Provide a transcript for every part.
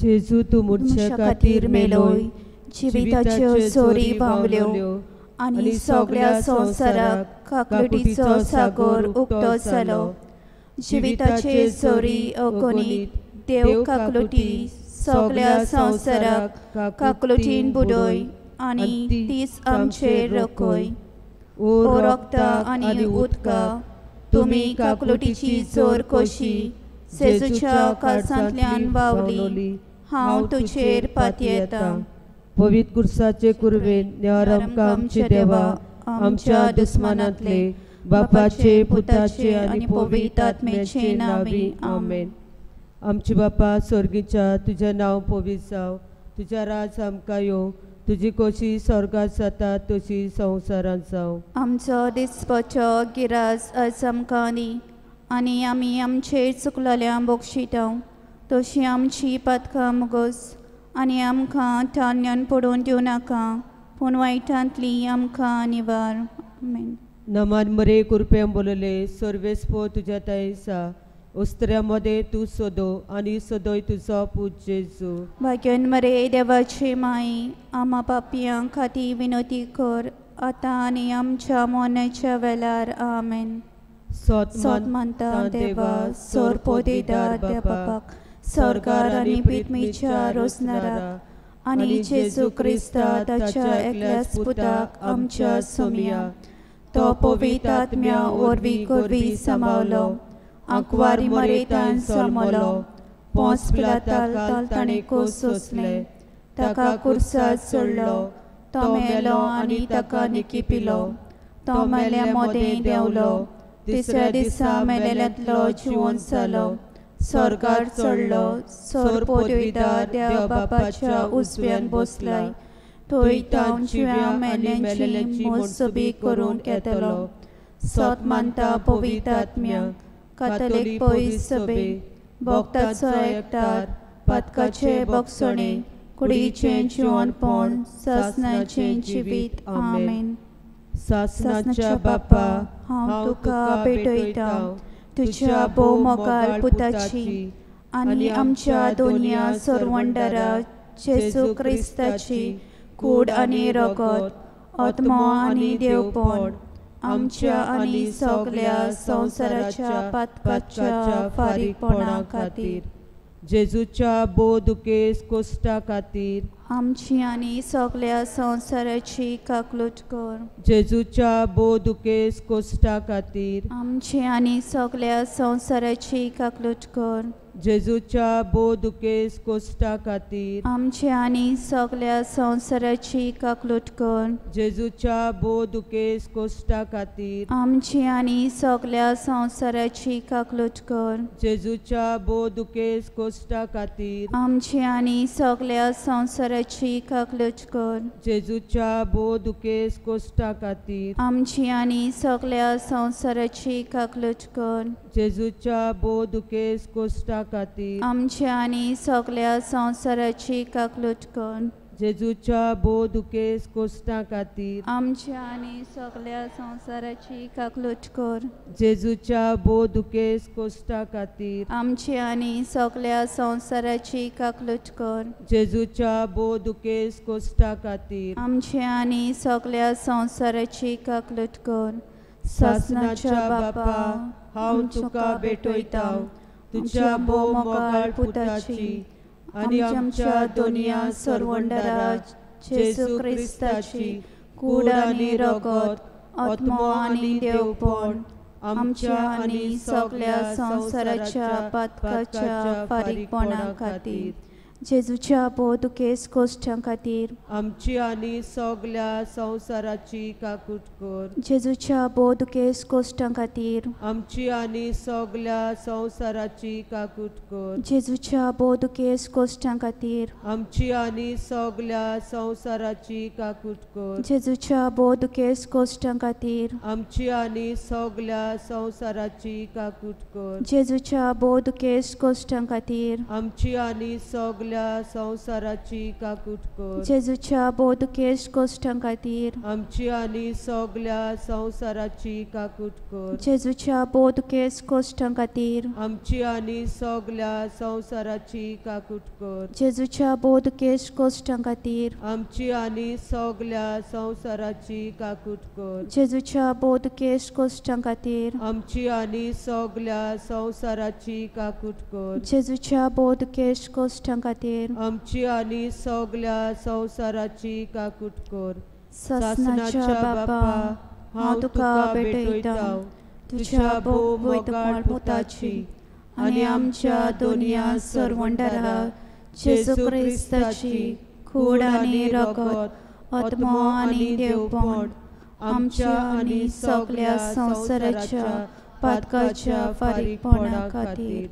जेजू तूं मुर्च्या खातीर मेलोय, जिविताच्यो जोरी व्हांवल्यो आनी सगळ्या संवसाराक काकलुटीचो सागोर उक्तो जालो. जिविताचे जोरी अगणीत देव काकलुटी सगळ्या संवसाराक काकलुटीन बुडय आनी तीच आमचेर रखय. ओ रक्ता आनी उदका, तुमी काकलुटीची जोर कशी जेजूच्या काळजांतल्यान व्हांवली, हांव तुजेर पातयेतां. पवित्र कुर्साचे कुरवेन निवार आमकां आमचे देवा, आमच्या दुस्मानांतले बापाचे पुताचे आनी पवित्र आत्म्याचे नांवी आमेन. आमचे बापा स्वर्गीच्या, तुजें नांव पवित्र जावं, तुजें राज आमकां येवं, तुजी कोशी स्वर्गांत जाता तशी संवसारांत जावं. आमचो दिसपाचो गिरास आज आमकां दी आनी आमी आमचेर चुकलेल्या बक्षिता तशी आमची पातकां मुगोस आनी आमकां तान्यान पडून दिवं नाका, पूण वायटांतली आमकां निवार. आमेन. नमान मरे कुरपें बोलले सर्वेस्पो तुज्या तांयसा, उस्त्र्या मदें तूं सोदो आनी सदय तुजो पूत जेजू. भाग्यन मरे देवाची माई, आमा पापयां खातीर विनोती कर आतां आनी आमच्या मोन्याच्या वेळार. आमेन. सोत मानता देवा, सोर पोदेदार त्या बापाक, सरकार आनी पितमीच्या रोसनाराक आनी जेजू क्रिस्ता ताच्या एकल्याच पुताक आमच्या सोमया, तो पवित्र आत्म्या वरवीं करवी समावलो, आंकवारी मरेतान सलमलो, पोंस पिलाताल ताणें कोस सोंसलें, ताका कुर्सार चडलो, तो मेलो आनी ताका निकिपिलो, तो मेल्या मोदें देंवलो, तिसऱ्या दिसा मेलेल्यांतलो जिवन जालो, स्वर्गार चडलो, सोर पदवीदार देव बापाच्या उजव्यान बसलाय, थंय तावन जिव्या मेल्यांची मोसबी करूंक येतलो. सत मानता पवित्र आत्म्या, कातोलीक पवित्र सभे, भक्ताचो एकठार, पातकाचे बक्षणे, कुडीचें जिवनपण, सासणाचें जिवीत. आमेन. सासणाच्या बापा, हांव तुका भेटयतां तुज्या भोव मोगाळ पुताची आनी आमच्या दोनया सरवंडरा जेजू क्रिस्ताची कूड आनी रगत, आत्मो आनी देवपण आमच्या आनी सगळ्या संवसाराच्या पातकाच्या फारीकपणा खातीर. जेजूच्या भोव दुखेस कोश्टा खातीर आमची आनी सगळ्या संवसाराची काकलूट कर. जेजूच्या भोव दुखेस कोश्टा खातीर आमची आनी सगळ्या संवसाराची काकलूट कर. जेजूच्या भोव दुखेस कोश्टा खातीर आमची आनी सगळ्या संवसाराची काकलूट कर. जेजूच्या भोव दुखेस कोश्टा खातीर आमची आनी सगळ्या संवसाराची काकलूट कर. जेजूच्या भोव दुखेस कोश्टा खातीर आमची आनी सगळ्या संवसाराची काकलूट कर. जेजूच्या भोव दुखेस कोश्टा खातीर आमची आनी सगळ्या संवसाराची काकलूट कर. जेजूच्या भोव दुखेस कोश्टा खातीर आमच्या आनी सगळ्या संवसाराची काकलूट कर. जेजूच्या भोव दुखेस कोश्टा खातीर आमच्या आनी सगळ्या संवसाराची काकलूट कर. जेजूच्या भोव दुखेस कोश्टा खातीर आमच्या आनी सगळ्या संवसाराची काकलूट कर. जेजूच्या भोव दुखेस कोश्टा खातीर आमच्या आनी सगळ्या संवसाराची काकलूट कर. सासणाच्या बापा, हांव तुका भेटयतां तुज्या भोव मोगाळ पुताची आनी आमच्या दोनया सरवंडरा जेजू क्रिस्ताची कूड आनी रगत, आत्मो आनी देवपण आमच्या आनी सगळ्या संवसाराच्या पातकाच्या फारीकपणा खातीर. जेजूच्या भोव दुखेस कोश्टां खातीर आमची आनी सगळ्या संवसाराची काकूट कर. जेजूच्या भोव दुखेस कोश्टां खातीर आमची आनी सगळ्या संवसाराची काकूट कर. जेजूच्या भोव दुखेस कोश्टां खातीर आमची आनी सगळ्या संवसाराची काकूट कर. जेजूच्या भोव दुखेस कोश्टां खातीर आमची आनी सगळ्या संवसाराची काकूट कर. जेजूच्या भोव दुखेस कोश्टां खातीर आमची आनी सगळ्या सगल्या संवसाराची काकूट कर। जेजूच्या भोव दुखेस्त कश्टां खातीर आमची आनी सगल्या संवसाराची काकूट कर। जेजूच्या भोव दुखेस्त कश्टां खातीर आमची आनी सगल्या संवसाराची काकूट कर। जेजूच्या भोव दुखेस्त कश्टां खातीर आमची आनी सगल्या संवसाराची काकूट कर। जेजूच्या भोव दुखेस्त कश्टां खातीर आमची आनी सगल्या संवसाराची काकूट कर। जेजूच्या भोव दुखेस्त कश्टां खातीर आमची आनी सगल्या संवसाराची काकूट कर। सासणाच्या बापा, हांव तुका भेटयतां तुज्या भोव मोगाळ पुताची आनी आमच्या दोनया सर्वंडरा जेजू क्रिस्ताची कूड आनी रगत, आत्मो आनी देवपण आमच्या आनी सगल्या संवसाराच्या पातकाच्या फारीकपणा खातीर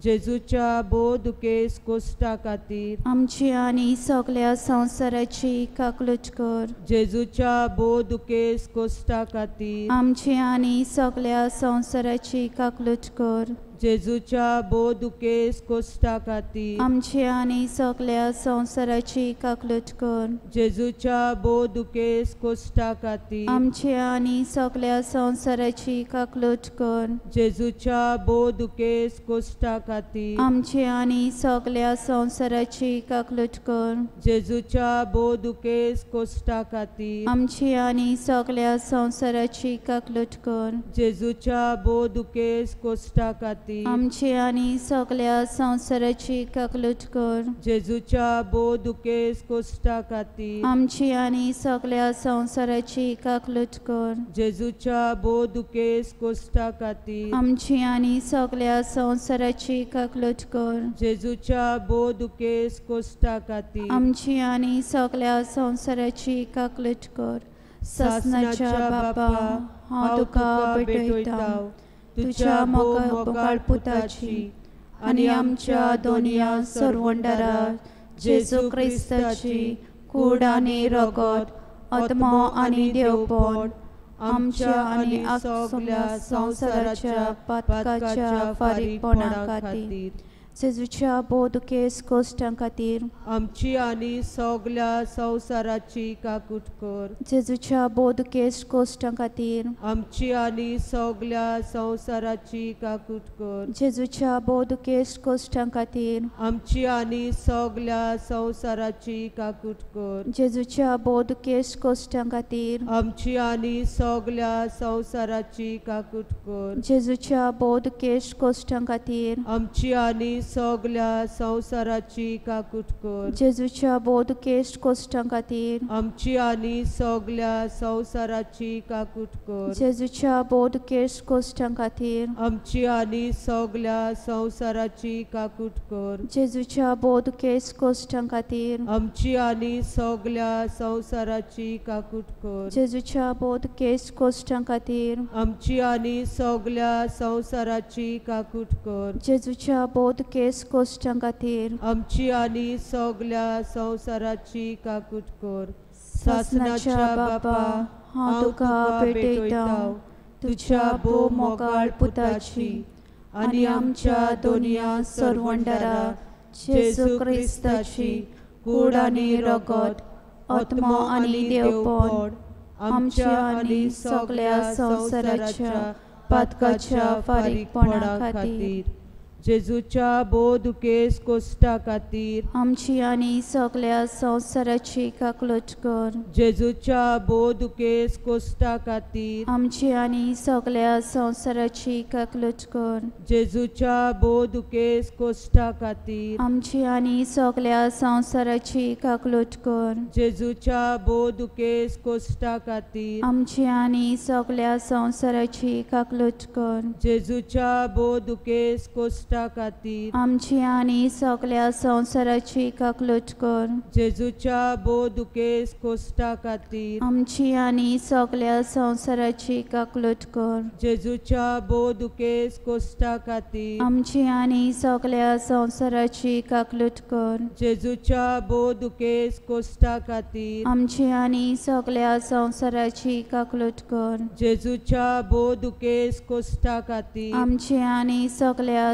जेजूच्या भोव दुखेस्त कश्टां खातीर आमची आनी सगल्या संवसाराची काकलूच कर। जेजूच्या भोव दुखेस्त कश्टां खातीर आमची आनी सगल्या संवसाराची काकलूच कर। जेजूच्या भोव दुखेस्त कश्टां खातीर आमची आनी सगल्या संवसाराची काकलूच कर। जेजूच्या भोव दुखेस्त कश्टां खातीर आमची आनी सगल्या संवसाराची काकलूच कर। जेजूच्या भोव दुखेस्त कश्टां खातीर आमची आनी सगल्या संवसाराची काकलूच कर। जेजूच्या भोव दुखेस्त कश्टां खातीर आमची आनी सगल्या संवसाराची काकलूच कर। जेजूच्या भोव दुखेस्त कश्टां खातीर आमची आनी सगल्या संवसाराची काकलूच कर। जेजूच्या भोव दुखेस्त कश्टां खातीर आमची आनी सगल्या संवसाराची काकलूच कर। जेजूच्या भोव दुखेस्त कश्टां खातीर आमची आनी सगल्या संवसाराची काकलूच कर। जेजूच्या भोव दुखेस्त कश्टां खातीर आमची आनी सगल्या संवसाराची काकलूच कर। सासणाच्या बापा, हांव तुका भेटयतां तुज्या मोगाळ पुताची आनी आमच्या दोनया सर्वंडरा जेजू क्रिस्ताची कूड आनी रगत, आत्मो आनी देवपण आमच्या आनी सगल्या संवसाराच्या पातकाच्या फारीकपणा खातीर जेजूच्या भोव दुखेस्त कश्टां खातीर आमची आनी सगल्या संवसाराची काकूट कर। जेजूच्या भोव दुखेस्त कश्टां खातीर आमची आनी सगल्या संवसाराची काकूट कर। जेजूच्या भोव दुखेस्त कश्टां खातीर आमची आनी सगल्या संवसाराची काकूट कर। जेजूच्या भोव दुखेस्त कश्टां खातीर आमची आनी सगल्या संवसाराची काकूट कर। जेजूच्या भोव दुखेस्त कश्टां खातीर आमची आनी सगल्या संवसाराची काकूट कर। जेजूच्या भोव दुखेस्त कश्टां खातीर आमची आनी सगल्या संवसाराची काकूट कर। जेजूच्या भोव दुखेस्त कश्टां खातीर आमची आनी सगल्या संवसाराची काकूट कर। जेजूच्या भोव दुखेस्त कश्टां खातीर आमची आनी सगल्या संवसाराची काकूट कर। जेजूच्या भोव दुखेस्त कश्टां खातीर आमची आनी सगल्या संवसाराची काकूट कर। जेजूच्या भोव दुखेस्त कश्टां खातीर आमची आनी सगल्या संवसाराची काकूट कर। सासणाच्या बापा, हांव तुका भेटयतां तुज्या भोव मोगाळ पुताची आनी आमच्या दोनया सर्वंडरा जेजू क्रिस्ताची कूड आनी रगत, आत्मो आनी देवपण आमच्या आनी सगल्या संवसाराच्या पातकाच्या फारीकपणा खातीर जेजूच्या भोव दुखेस्त कश्टां खातीर आमची आनी सगल्या संवसाराची काकलूच कर। जेजूच्या भोव दुखेस्त कश्टां खातीर आमची आनी सगल्या संवसाराची काकलूच कर। जेजूच्या भोव दुखेस्त कश्टां खातीर आमची आनी सगल्या संवसाराची काकलूच कर। जेजूच्या भोव दुखेस्त कश्टां खातीर आमची आनी सगल्या संवसाराची काकलूच कर। जेजूच्या भोव दुखेस्त कश्टां खातीर आमची आनी सगल्या संवसाराची काकलूच कर। जेजूच्या भोव दुखेस्त कश्टां खातीर आमची आनी सगल्या संवसाराची काकलूच कर। जेजूच्या भोव दुखेस्त कश्टां खातीर आमची आनी सगल्या संवसाराची काकलूच कर। जेजूच्या भोव दुखेस्त कश्टां खातीर आमची आनी सगल्या संवसाराची काकलूच कर। जेजूच्या भोव दुखेस्त कश्टां खातीर आमची आनी सगल्या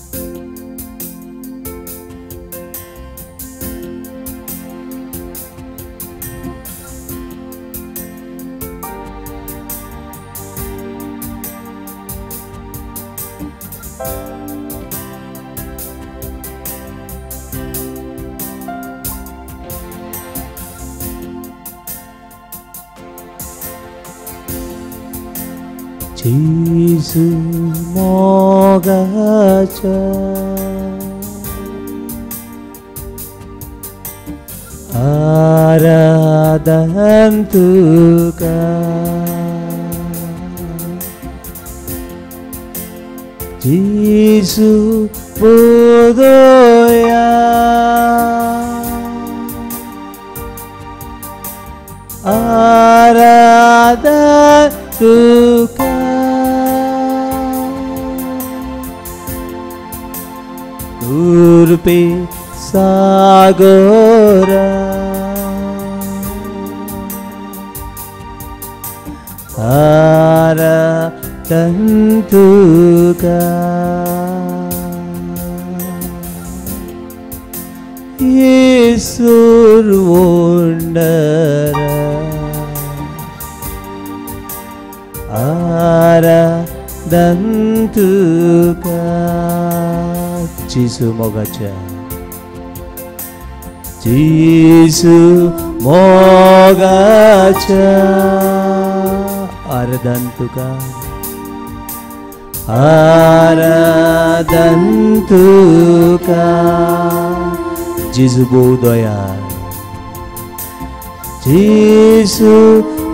जेजू मोगाच्या आराधन तुका जेजू बोदोया आराधन तुका कुर्पे सागोरा आराधन तुका येसूर वंडरा आराधन तुका जेजू मोगाच्या जेजू मोगाच्या आराधन तुका आराधन तुका जेजू भोव दयाळ जेजू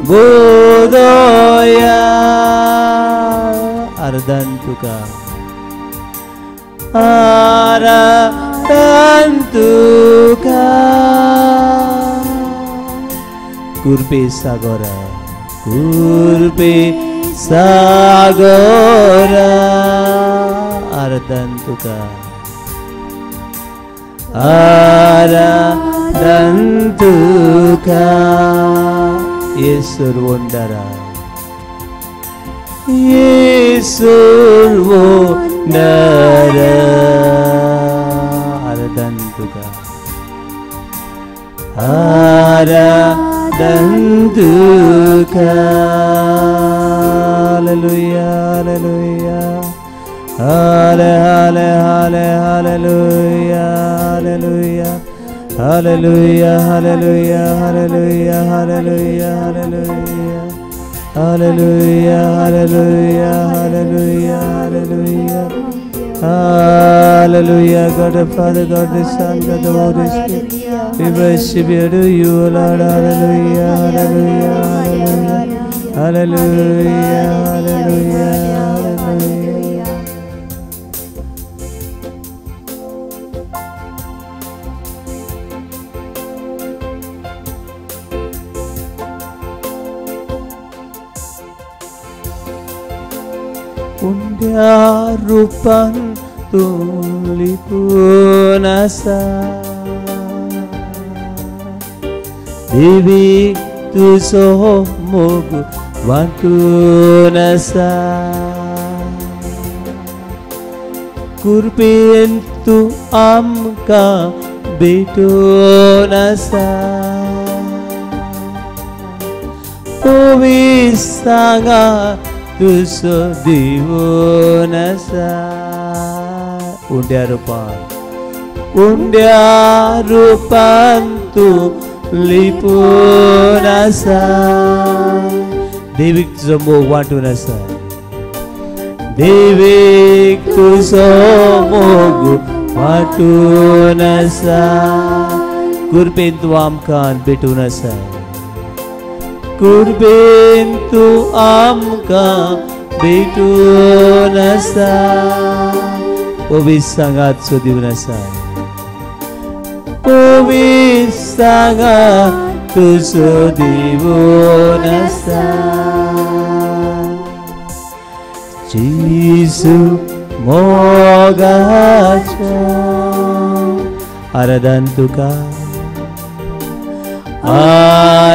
भोव दयाळ आराधन तुका आराधन तुका कुर्पे सागोरा कुर्पे सागोरा आराधन तुका आराधन तुका येसूर वंडरा येसूर वंडरा आराधन तुका आराधन तुका hallelujah hallelujah halle halle halle hallelujah hallelujah hallelujah hallelujah hallelujah hallelujah hallelujah hallelujah hallelujah hallelujah hallelujah hallelujah. God the Father, God the Son, God the Holy Spirit, we worship you, adore you, Lord. Hallelujah, hallelujah, hallelujah, hallelujah, hallelujah. उंड्या रूपान तूं लिपून आसा देवी तुजो मोग वांटून आसा कृपेन तूं आमकां भेटून आसा पविसांगा तुजो दिवन आसा उंड्या रुपान उंड्या रुपान तूं लिपून आसा देवीक तुजो मोग वांटून आसा देवीक तुजो मोग वांटून आसा कृपेन तूं आमकां भेटून आसा कृपेन तूं आमकां भेटून आसा पविसांगात सो दिवन आसा पविसांगात तुजो दिवन आसा जेजू मोगाच्या आराधन तुका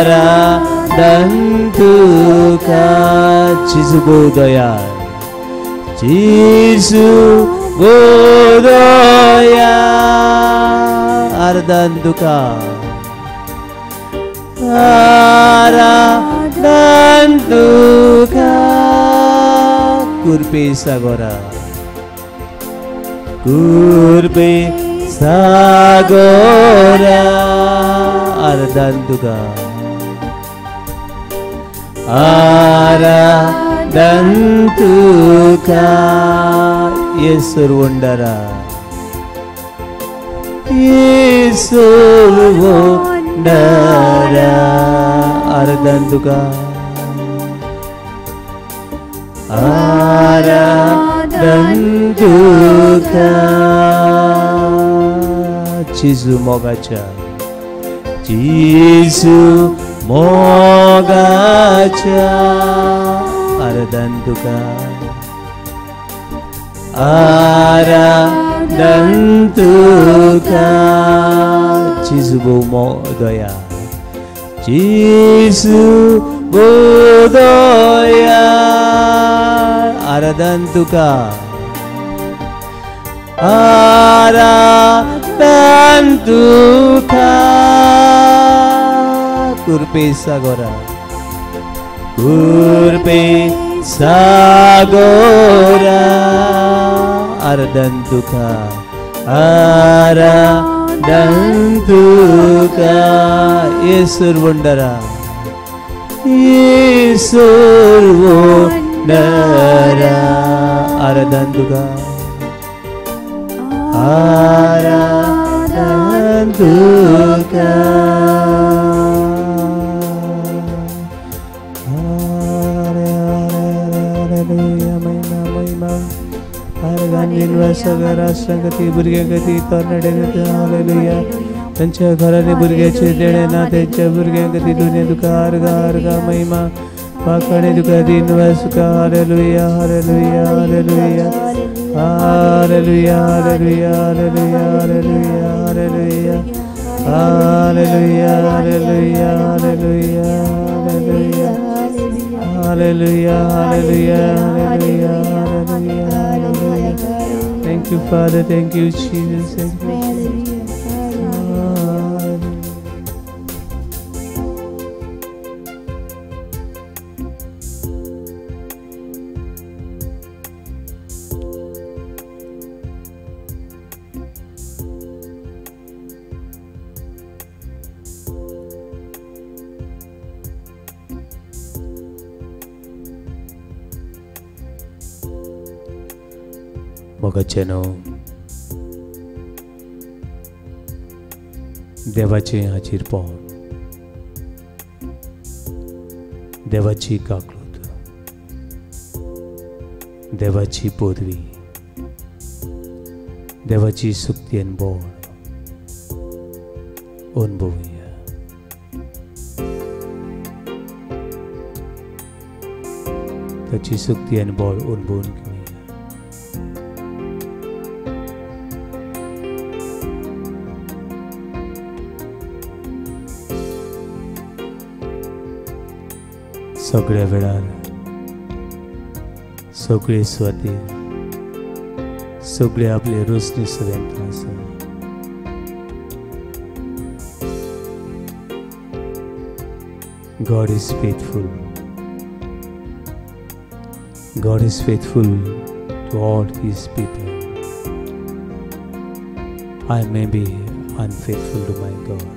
आराधन तुका जेजू भोव दयाळ जेजू भोव दयाळ आराधन तुका आराधन तुका कुर्पे सागोरा कुर्बे सागोरा आराधन तुका आराधन तुका येसर वंडरा येसर वंडरा आराधन तुका आराधन तुका जेजू मोगाच्या जेजू मोगाच्या आराधन तुका आराधन तुका जेजू भोव दया जेजू भोव दया आराधन तुका आराधन तुका कुर्पे सागोरा कुर्पे सागोरा आराधन तुका आराधन तुका येसर वंडरा येसर वंडरा आराधन तुका आराधन तुका राष्ट्रांगती भुरग्यांगती तरणाट्यांगती हालेलुया तांच्या घरांनी भुरग्याचे देणे ना त्यांच्या भुरग्यांगती दुनिया तुका आर्गा आर्गा महिमा पाकाणे तुका दिनवास तुका hallelujah hallelujah hallelujah hallelujah hallelujah hallelujah hallelujah hallelujah hallelujah hallelujah hallelujah hallelujah hallelujah hallelujah hallelujah. Thank you, Father. Thank you, Jesus. Thank you, Jesus. मोगाचेनो देवाचें हाजीरपण देवाची काकळूत देवाची पदवी देवाची सुक्ती आनी बळ अनुभवया. ताची सुक्ती आनी बळ अनुभवून घेवया. सगळ्या वेळार सगळे सुवातेर सगळे आपले रोसणी सगळ्यांत आसा. God is faithful. God is faithful to all His people. I may be unfaithful to my God,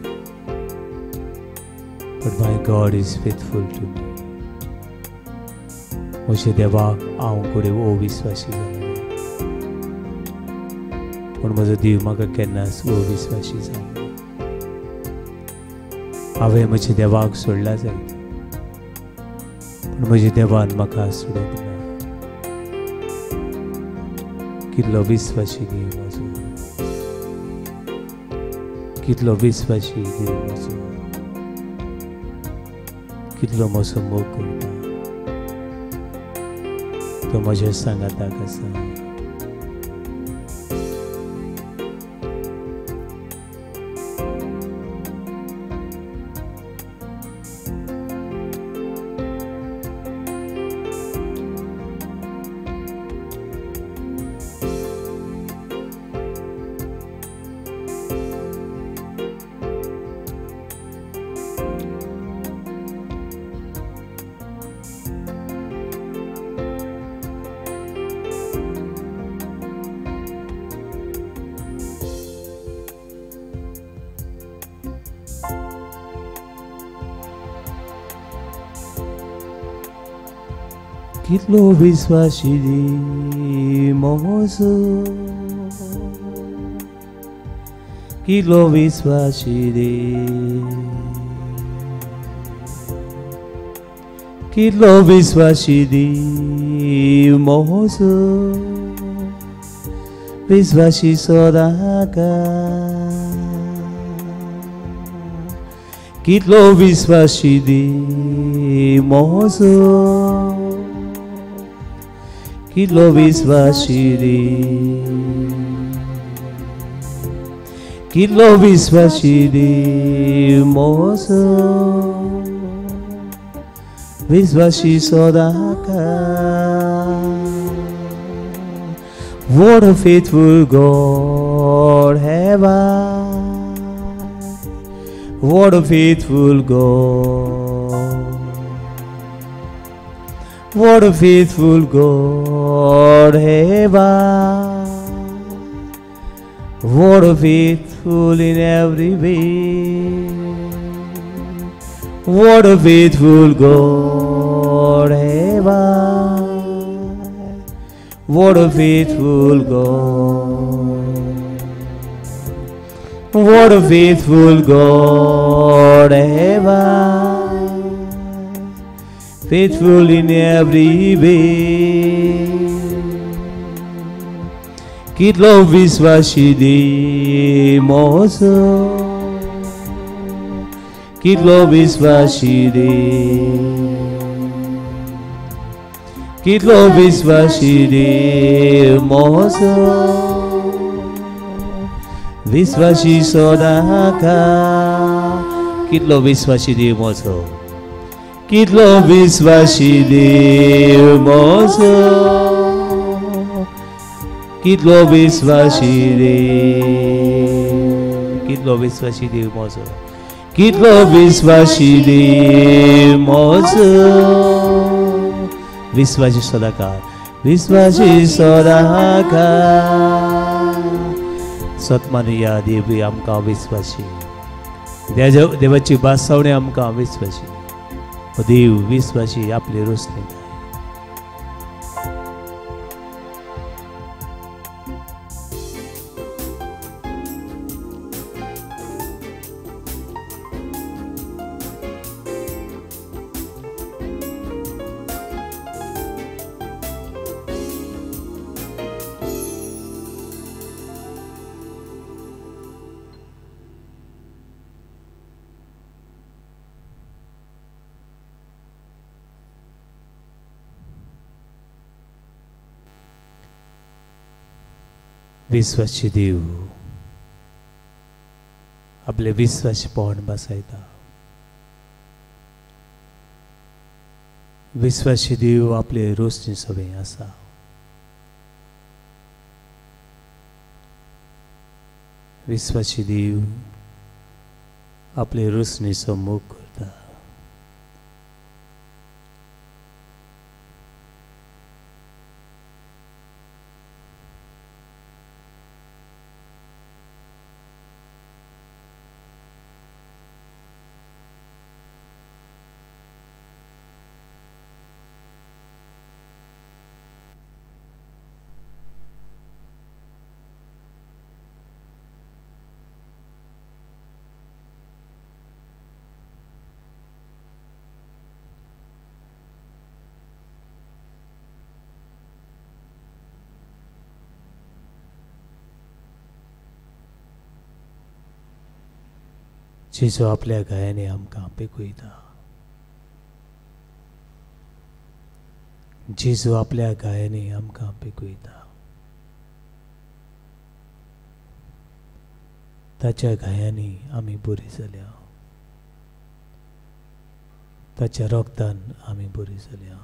but my God is faithful to me. म्हज्या देवाक हांव कडेन अविस्वासी जालो, पूण म्हजो देव म्हाका केन्नाच अविस्वासी जालो. हांवें म्हज्या देवाक सोडला जायत, पूण म्हज्या देवान म्हाका सोडूंक ना. कितलो विस्वासी देव म्हजो, कितलो विस्वासी देव म्हजो, कितलो म्हजो मोग करता. तो म्हज्या सांगाताक आसा. कितलो विस्वासी देव म्हजो, कितलो विस्वासी देव, कितलो विस्वासी देव म्हजो, विस्वासी सदांकाळ। कितलो विस्वासी देव म्हजो, कितलो विस्वासी देव, कितलो विस्वासी देव म्हजो, विस्वासी सदांकाळ। What a faithful God have I, what a faithful God, what a faithful God have I, what a faithful in every way, what a faithful God have I, what a faithful God, what a faithful God have I, faithful in every way. कितलो विस्वासी देव म्हजो, कितलो विस्वासी देव, कितलो विस्वासी देव म्हजो, विस्वासी सदांकाळ। कितलो विस्वासी देव म्हजो, कितलो विस्वासी देव म्हजो, कितलो विस्वासी देव, कितलो विस्वासी देव म्हजो, कितलो विस्वासी देव म्हजो, विस्वासी सदांकाळ, विस्वासी सदांकाळ। सतमानिया देव आमकां विस्वासी, देवाची भासावणी आमकां विस्वासी, देव विस्वासी आपले रोसले। विस्वासी देव आपले विस्वासीपण बसयता, विस्वासी देव आपले रोसणी सगळें आसा। विस्वासी देव आपले रोसणीचो मोग करता। जेजू आपल्या गायांनी आमकां पेकयता, जेजू आपल्या गायांनी आमकां पेकयता। ताच्या गायांनी आमी बरी जाल्या, ताच्या रोगतान आमी बरी जाल्या।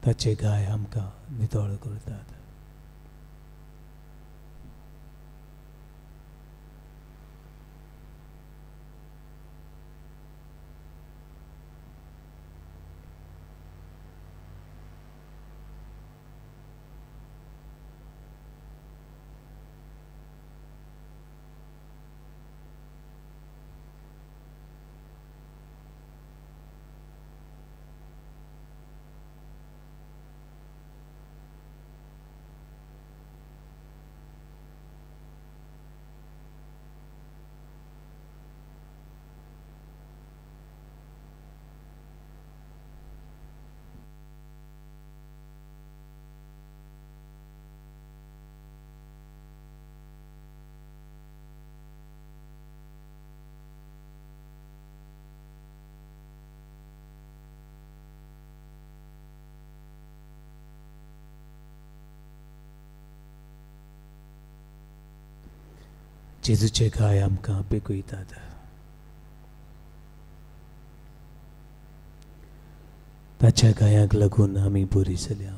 ताचे गाय आमकां नितळ करतात। जेजूचे घाय आमकां पेकयतात. ताच्या घायांक लागून आमी बरी जाल्या.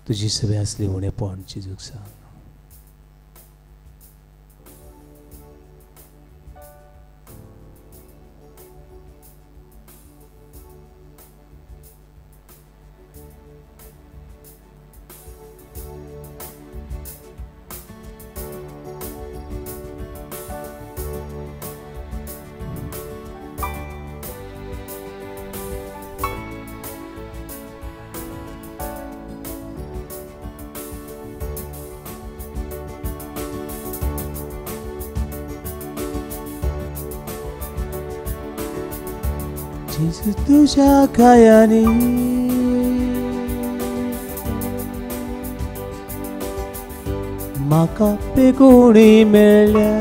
तुजी सगळें आसली उणेपण जेजूक सांग. जेजू तुज्या घायांनी म्हाका पेगोणी मेळ्ळ्या.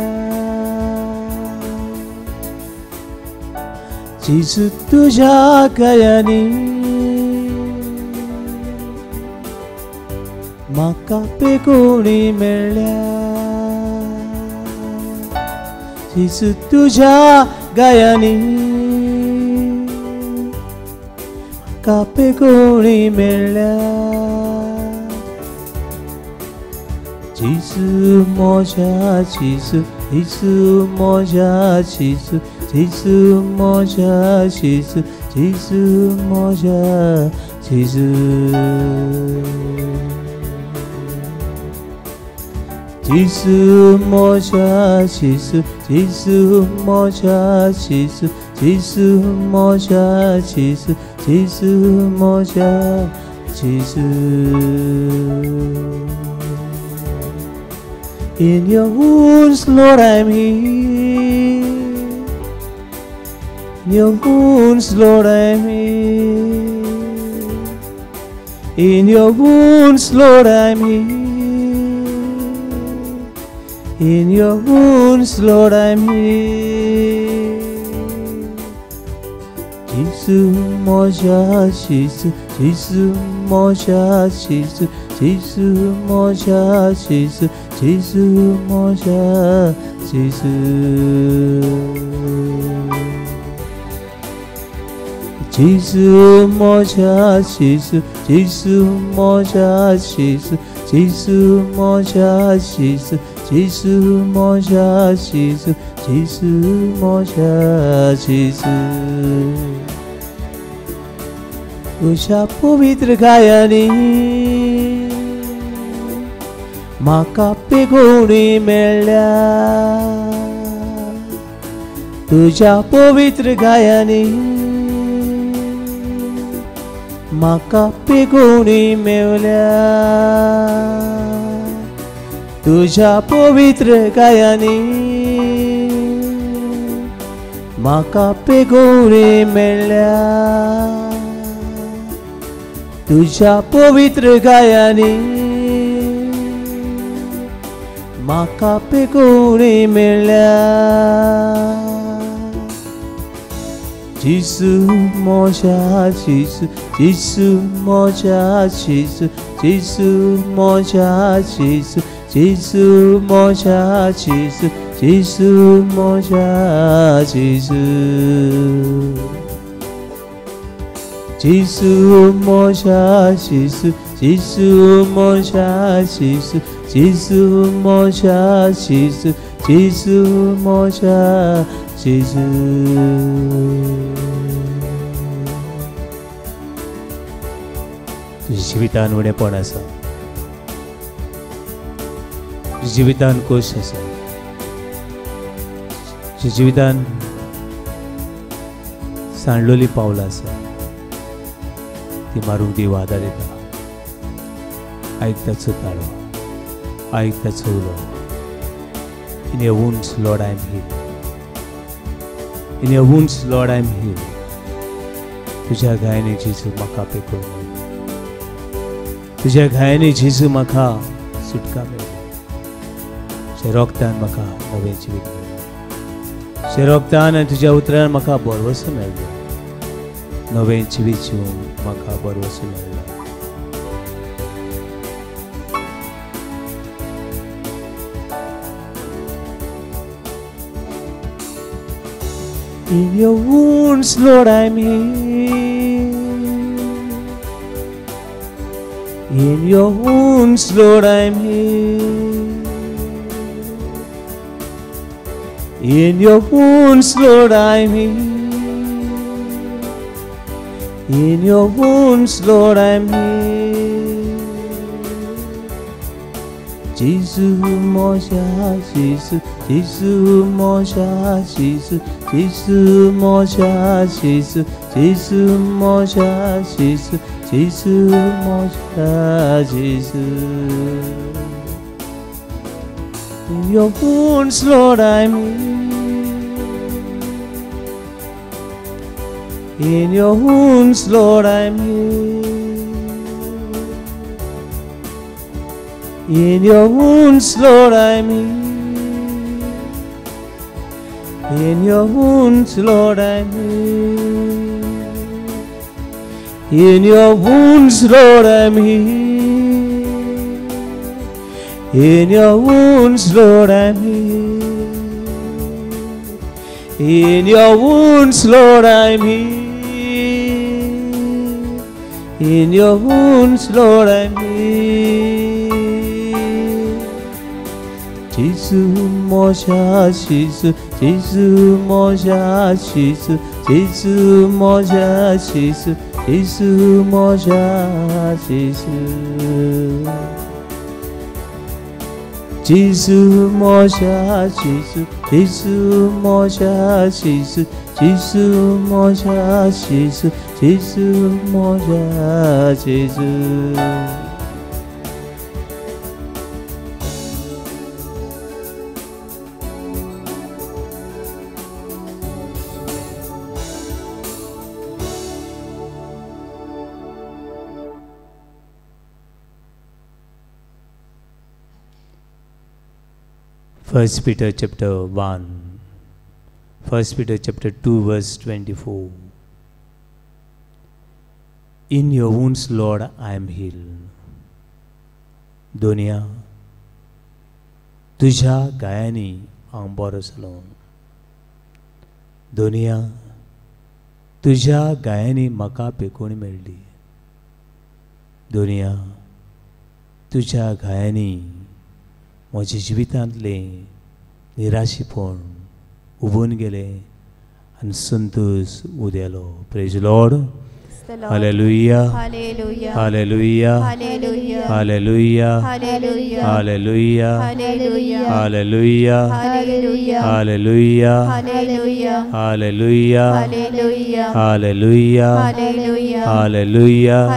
जेजू तुज्या घायांनी म्हाका पेगोणी मेळ्ळ्या. जेजू तुज्या घायांनी म्हाका पेगोणी मेळ्ळ्या. जेजू म्हज्या जेजू, जेजू म्हज्या जेजू, जेजू म्हज्या जेजू, जेजू म्हज्या जेजू. जेजू म्हज्या जेजू, जेजू म्हज्या जेजू, जेजू म्हज्या जेजू, जेजू म्हज्या जेजू. In your wounds, Lord, I'm healed. In your wounds, Lord, I'm healed. In your wounds, Lord, I'm healed. In your wounds, Lord, I'm healed. जेजू म्हज्या जेजू, जेजू म्हज्या जेजू, जेजू म्हज्या जेजू, जेजू म्हज्या जेजू. जेजू म्हज्या जेजू, जेजू म्हज्या जेजू, जेजू म्हज्या जेजू, जेजू म्हज्या जेजू, जेजू म्हज्या जेजू. तुज्या पवित्र घायांनी म्हाका पेगोणी मेळ्ळ्या. तुज्या पवित्र घायांनी म्हाका पेगोणी मेळ्ळ्या. तुज्या पवित्र घायांनी म्हाका पेगोणी मेळ्ळ्या. तुज्या पवित्र घायांनी म्हाका पेगोणी मेळ्ळ्या. जेजू म्हज्या जेजू, जेजू म्हज्या जेजू, जेजू म्हज्या जेजू, जेजू म्हज्या जेजू, जेजू म्हज्या जेजू. जेजू म्हज्या जेजू, जेजू म्हज्या जेजू, जेजू म्हज्या जेजू, जेजू म्हज्या जेजू. तुज्या जिवितान उणेपण आसा, तुज्या जिवितान खोश आसा, तुज्या जिवितान सांडलोली पावलां आसा, ती मारूंक देव आदार येता. आयक ताचो ताळो, आयक ताचो उलो. In your wounds, Lord, I am healed. In your wounds, Lord, I am healed. तुज्या घायांनी जेजू म्हाका पेकोवन मेळ्ळो. तुज्या घायांनी जेजू म्हाका सुटका मेळ्ळी. तुज्या रोगतान म्हाका नवें जिवीत मेळ्ळें. तुज्या रोगतान आनी तुज्या उतरान म्हाका भरवंसो मेळ्ळो. नवें जिवीत जिवूंक म्हाका भरवंसो मेळ्ळो. In your wounds, Lord, I'm healed. In your wounds, Lord, I'm healed. In your wounds, Lord, I'm healed. In your wounds, Lord, I'm healed. Jesus, Moshe, Jesus, Jesus, Moshe, Jesus, Jesus, Moshe, Jesus, Jesus, Moshe, Jesus, Jesus, Moshe, Jesus. In your wounds, Lord, I'm healed. In your wounds, Lord, I'm healed. In your wounds, Lord, I'm healed. In your wounds, Lord, I'm healed. In your wounds, Lord, I'm healed. In your wounds, Lord, I'm healed. In your wounds, Lord, I'm healed. In your wounds, Lord, I'm healed. Jesus, Moshe, Jesus, Jesus, Moshe, Jesus, Jesus, Moshe, Jesus, Jesus, Moshe, Jesus. Jesus, Moshe, Jesus, Jesus, Moshe, Jesus, Jesus, Moshe, Jesus, Jesus, Moshe, Jesus. First Peter chapter 1, 1 Peter chapter 2 verse 24. In your wounds, Lord, I am healed. Doniya तुझ्या गायांनी हांव बरो जालो. दोनिया तुझ्या गायांनी म्हाका पेकोवणी मेळ्ळी. दोनिया तुझ्या गायांनी म्हज्या जिवितांतलें निराशेपण उबून गेलें आनी Santosh उदेलो. Praise Lord. Hallelujah, hallelujah, hallelujah, hallelujah, hallelujah, hallelujah, hallelujah, hallelujah, hallelujah, hallelujah,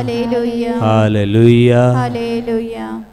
hallelujah, hallelujah.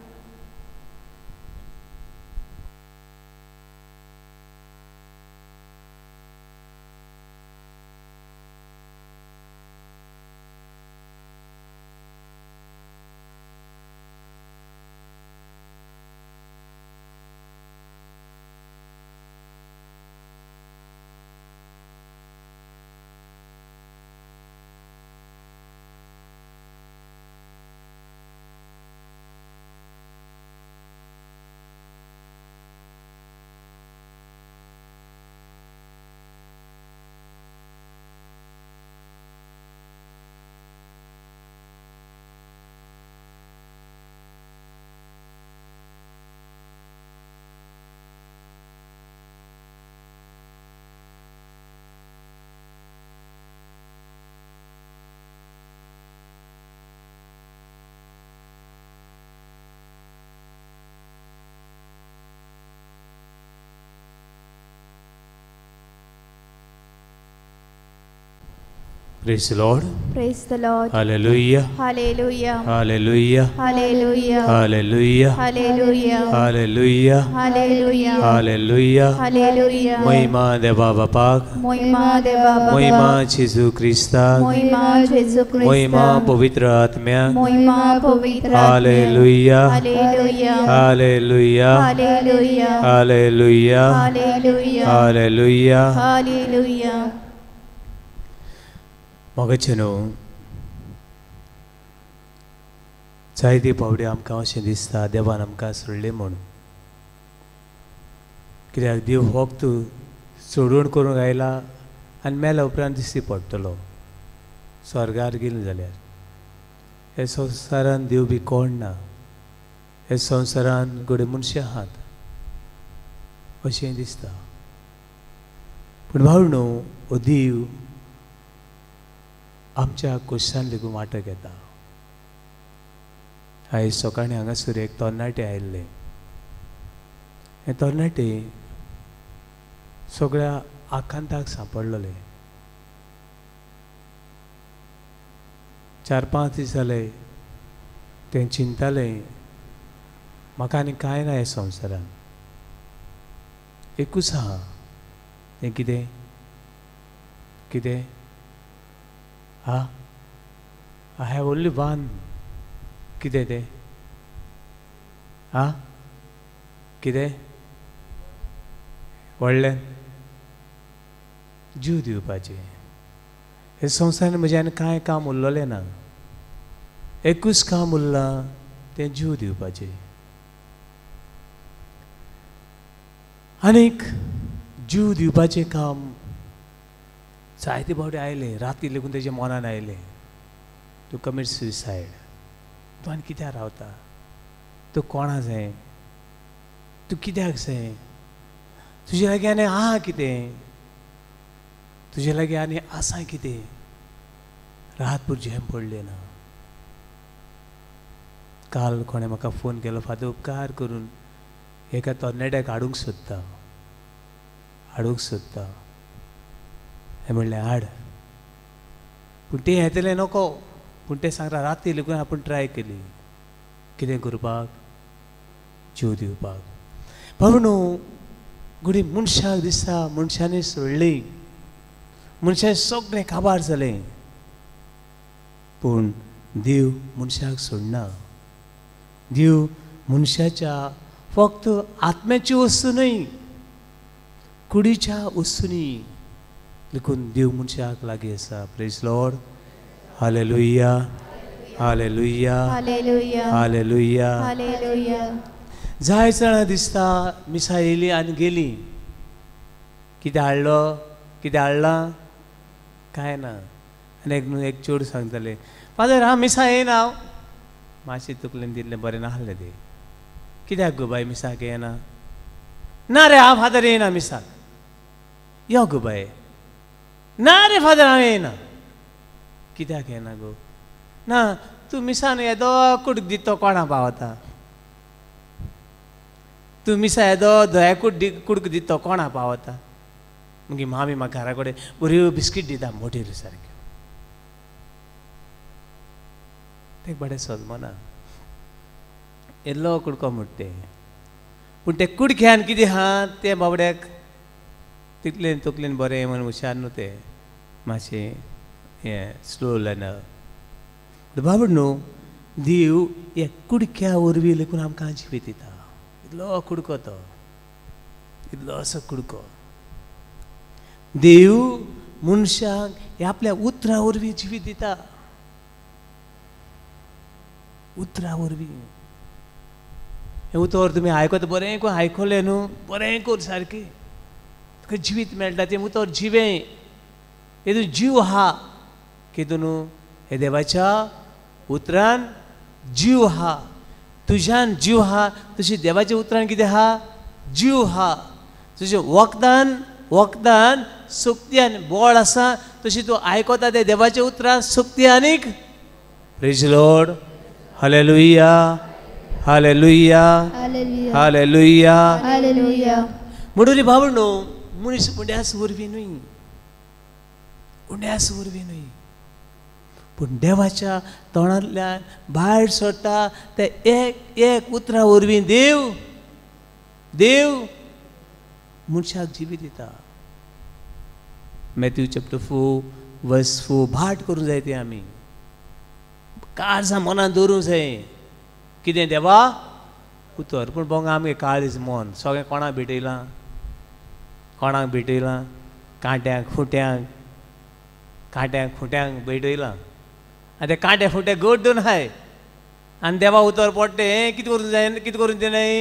Praise the Lord. Praise the Lord. Hallelujah. Hallelujah. Hallelujah. Hallelujah. Hallelujah. Hallelujah. Hallelujah. Hallelujah. Hallelujah. Hallelujah. महिमा देवा बापाक, महिमा देवा बापाक, महिमा जेजू क्रिस्ताक, महिमा जेजू क्रिस्ताक, महिमा पवित्र आत्म्याक, महिमा पवित्र आत्म्याक. Hallelujah. Hallelujah. Hallelujah. Hallelujah. Hallelujah. Hallelujah. Hallelujah. Hallelujah. मगचे न्हू जायते फावटी आमकां अशें दिसता देवान आमकां सोडलें म्हूण. कित्याक देव फक्त सोडून करूंक आयला आनी मेल्या उपरांत दिश्टी पडटलो स्वर्गार गेली जाल्यार. हे संवसारान देव बी कोण ना, हे संवसारान घडये मनशां आहात अशें दिसता. पूण भाव न्हू, हो देव आमच्या कोशान लेगून वांटो घेता. आयज सकाळीं हांगासर एक तरणाटे आयिल्ले. हे तरणाटे सगळ्या आकांताक सांपडलेले. 4-5 दीस जाले तें चिंतालें, म्हाका आनी कांय ना ह्या संवसारान, एकूच आहा तें कितें कितें हा, I have only one. कितें तें? हा कितें? व्हडलें जीव दिवपाचें. हे संवसारान म्हजें आनी कांय काम उरलेलें ना, एकूच काम उरलां तें जीव दिवपाचें. आनीक जीव दिवपाचें काम जायते फावटी आयलें, राती लेगून तेज्या मनान आयलें, तूं कमीट सुसायड, तूं आनी कित्याक रावता, तूं कोणा जाय, तूं कित्याक जाय, तुजे लागीं आनी आहा कितें, तुजे लागीं आनी आसा कितें. रातभर झेम पडलें ना. काल कोणें म्हाका फोन केलो, फादर उपकार करून एका तरणाट्याक हाडूंक सोदता, हाडूंक सोदता. हें म्हणलें हाड, पूण तें येतलें नको. पूण तें सांगता राती लेगून आपूण ट्राय केली कितें करपाक, जीव दिवपाक. भाव न्हू, घडये मनशाक दिसता मनशांनी सोडली, मनशां सगळें काबार जालें, पूण देव मनशाक सोडना. देव मनशाच्या फक्त आत्म्याची वस्तू न्हय, कुडीच्या वस्तूंनी लेखून देव मनशाक लागीं आसा. Praise Lord. Hallelujah, hallelujah, hallelujah. जाय जाणां दिसता मिसां येयली आनी गेली, कितें हाडलो, कितें हाडलां कांय ना. आनी एक न्हू एक चेडूं सांगतालें, फादर हांव मिसां येयना हांव. मातशें तकलेन दिल्लें बरें नासलें तें. कित्याक गो बाय मिसाक येना? ना रे हांव फादर येयना मिसाक. यो गो बाय. ना रे फादर हांव येयना. कित्याक येना गो? ना तूं मिसान येदो कुडक दितो कोणा पावता, तूं मिसा येदो धंया कुडक दितो कोणा पावता. मागीर मामी म्हाका घरा कडेन बऱ्यो बिस्कीट दिता मोटेल्यो सारक्यो. तें बरें सजमना येल्लो कुडको म्हणटा तें, पूण ते कुडक्यान कितें आहा तें बाबड्याक तितलेन तकलेन बरें म्हण हुशार न्हू तें, मातशें हें स्लो लर्नर. बाबड न्हू, देव ह्या कुडक्या वरवीं लेगून आमकां जिवीत दिता. इतलो कुडको तो, इतलो असो कुडको. देव मनशाक ह्या आपल्या उतरां वरवीं जिवीत दिता, उतरां वरवीं. हें उतर तुमी आयकता बरें करून आयकलें न्हू, बरें कर सारकें, तुका जिवीत मेळटा. तें उतर जिवें, तेतून जीव आहा. कितें न्हू, हे देवाच्या उतरान जीव आहा, तुज्यान जीव आहा, तशी देवाच्या उतरान कितें आहा, जीव आहा. तुजें वखदान, वखदान शक्ती आनी बळ आसा, तशी तूं आयकता तें देवाच्या उतरान शक्ती आनीक. Praise Lord. Hallelujah, hallelujah, hallelujah. म्हणून भाव न्हू, मनीस उंड्यास वरवीं न्हय, उंड्यास वरवीं न्हय, पूण देवाच्या तोंडांतल्यान भायर सरता ते एक एक उतरां वरवीं देव देव मनशाक जिवीत दिता. मॅथ्यू चॅप्टर 4 वर्स 4 भाट करूंक जाय तें आमी काळजां मनान दवरूंक जाय. कितें देवा उतर. पूण बोंगा आमगे काळीज मन सगळें कोणाक भेटयलां, कोणाक भेटयलां? कांट्यांक खुट्यांक, कांट्यांक खुट्यांक भेटयलां. आनी ते कांटे फुटे गोड दोन आहाय आनी देवा उतर पडटें हें कितें करूंक जाय, कितें करूंक दिनाय,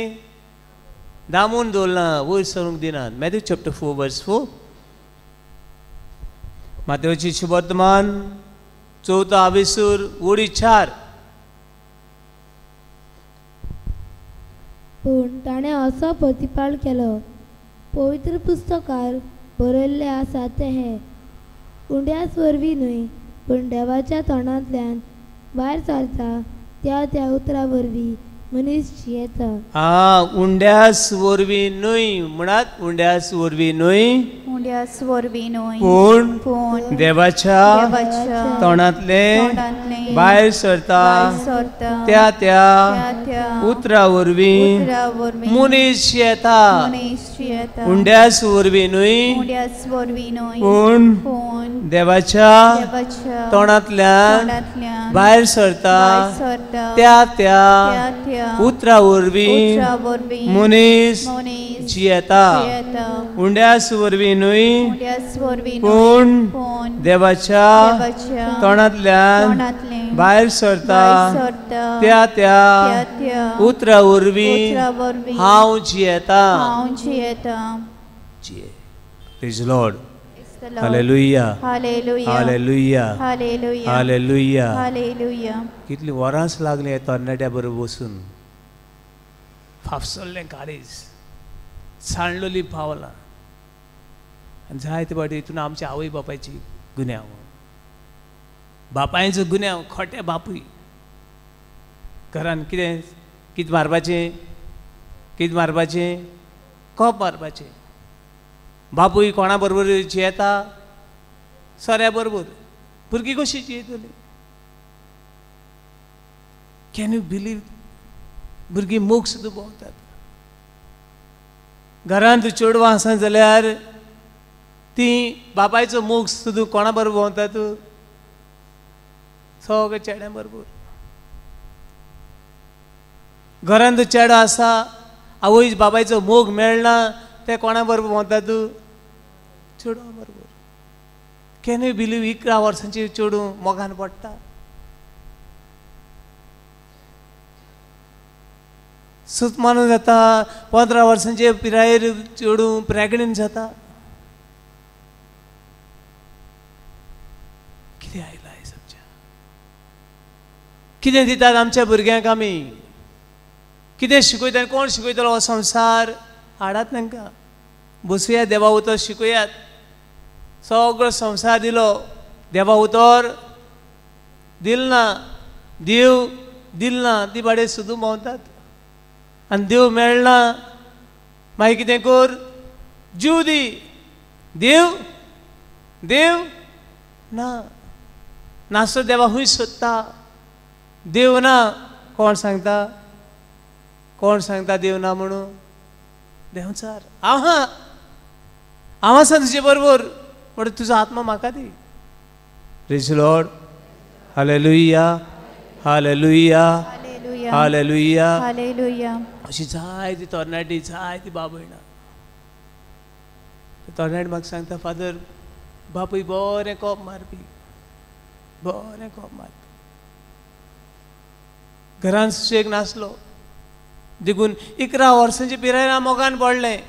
दामून दवरलां, वयर सरूंक दिनात. Matthew chapter 4 verse 4. मातेवची शुभवर्तमान चवथो आवेसूर ओडी 4. पूण ताणें असो प्रतिपाल केलो, पवित्र पुस्तकार बरयल्लें आसा तें हें, उंड्याच वरवीं न्हय पूण देवाच्या तोंडांतल्यान भायर सरता त्या त्या उतरा वरवीं मनीस जियेता. आं, उंड्यास वरवीं न्हय म्हणात, उंड्यास वरवीं न्हय, उंड्यास वरवीं न्हय, पूण पूण देवाच्या तोंडांतले भायर सरता त्या त्या उतरा वरवीं मनीस जियेता. उंड्यास वरवीं न्हय पूण देवाच्या तोंडांतल्यान भायर सरता त्या त्या उतरा वरवीं मनीस जियेता. उंड्यास वरवीं न्हय पूण देवाच्या तोंडांतल्यान भायर सरता त्या त्या उतरा वरवीं हांव जियेता. Praise Lord. Hallelujah, hallelujah, hallelujah. कितली वरांच लागली तरणाट्या बरोबर बसून, फाफसल्लें काळीज, सांडलेली पावलां. आनी जायते फावटी हितून आमच्या आवय बापायची गुन्यांव, बापायचो गुन्यांव, खोटे बापूय घरान कितें कितें मारपाचें, कितें मारपाचें, कोप मारपाचें. बापूय कोणा बरोबर जियेता? सोऱ्या बरोबर. भुरगीं कशीं जियेतलीं? Can you believe? भुरगीं मोग सुद्दां भोंवतात. घरांत चेडवां आसा जाल्यार तीं बापायचो मोग सुद्दां कोणा बरोबर भोंवतात? सगळे चेड्यां बरोबर. घरांत चेडो आसा, आवय बापायचो मोग मेळना, ते कोणा बरोबर भोंवतात? चेडवां बरोबर. Can you believe? 11 वर्सांची चेडूं मोगान पडटा. सुतमानून जाता, 15 वर्सांचे पिरायेर चेडूं प्रेग्नंट जाता. कितें आयलां आयज आमच्या? कितें दितात आमच्या भुरग्यांक आमी? कितें शिकयतात? कोण शिकयतलो हो संवसार? हाडात तांकां, बसुया देवा उतर शिकयात. सगळो संवसार दिलो, देवा उतर दिल ना, देव दिल ना, ती बाडे सुद्दां भोंवतात. आनी देव मेळना, मागीर कितें कर? जीव दी. देव देव ना, नासतो देवा खूंय सोदता? देव ना. कोण सांगता? कोण सांगता देव ना म्हणून? देंवचार. हांव हा, हांव आसा तुजे बरोबर, म्हणटा तुजो आत्मा म्हाका दी. Praise Lord. Hallelujah, hallelujah, hallelujah. अशी जायती तरणाटी, जायती बाबयणां. तरणाटी म्हाका सांगता, फादर बापूय बरें कोप मारपी, बरें कोप मारपी, घरान सुशेग नासलो, देखून 11 वर्सांचे पिरायेर हांव मोगान पडलें.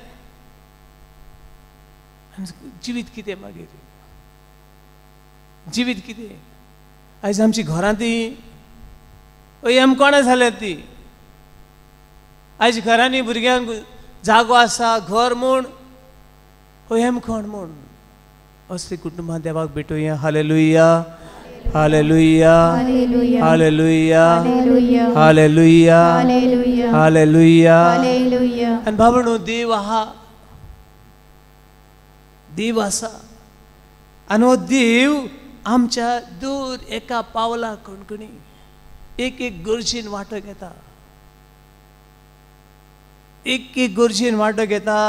आनी जिवीत कितें मागीर? जिवीत कितें? आयज आमची घरां ती अयम कोणा जाल्यात ती? आयज घरांनी भुरग्यांक जागो आसा घर म्हूण, अयम कोण म्हूण. असली कुटुंबां देवाक भेटोवया. Hallelujah, hallelujah, hallelujah, hallelujah, hallelujah. आनी बाबा देव आहा, देव आसा, आनी हो देव आमच्या दूर एका पावला कणकणी एक एक गरजेन वांटो घेता, एक एक गरजेन वांटो घेता.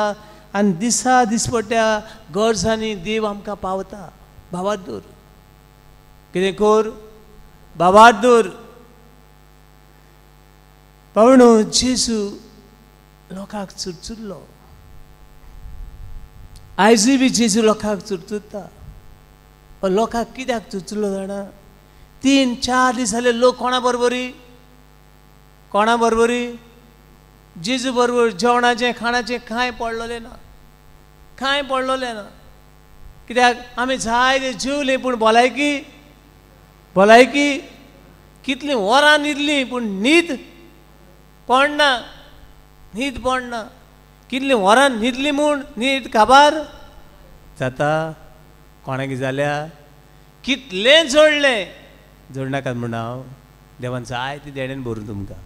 आनी दिसा दिसपट्ट्या गरजांनी देव आमकां पावता. भावादूर कितें कर? बाबादूर. पावणो जेजू लोकांक चुरचुरलो. आयजूय बी जेजू लोकांक चुरचुरता. लोकांक कित्याक चुरचुरलो जाणा? 3-4 दीस जाले लोक कोणा बरोबरी, कोणा बरोबरी? जेजू बरोबर. जेवणाचें खाणाचें कांय पडलेलें ना, कांय पडलेलें ना. कित्याक आमी जायते जेवलीं पूण भलायकी भलायकी कितलीं वरां न्हिदलीं पूण न्हीद पडना, न्हीद पडना. कितलीं वरां न्हिदलीं म्हूण न्हीद काबार जाता. कोणाक जाल्या कितलें जोडलें, जोडनाकात म्हूण हांव देवान जायते देणेन भरूं तुमकां,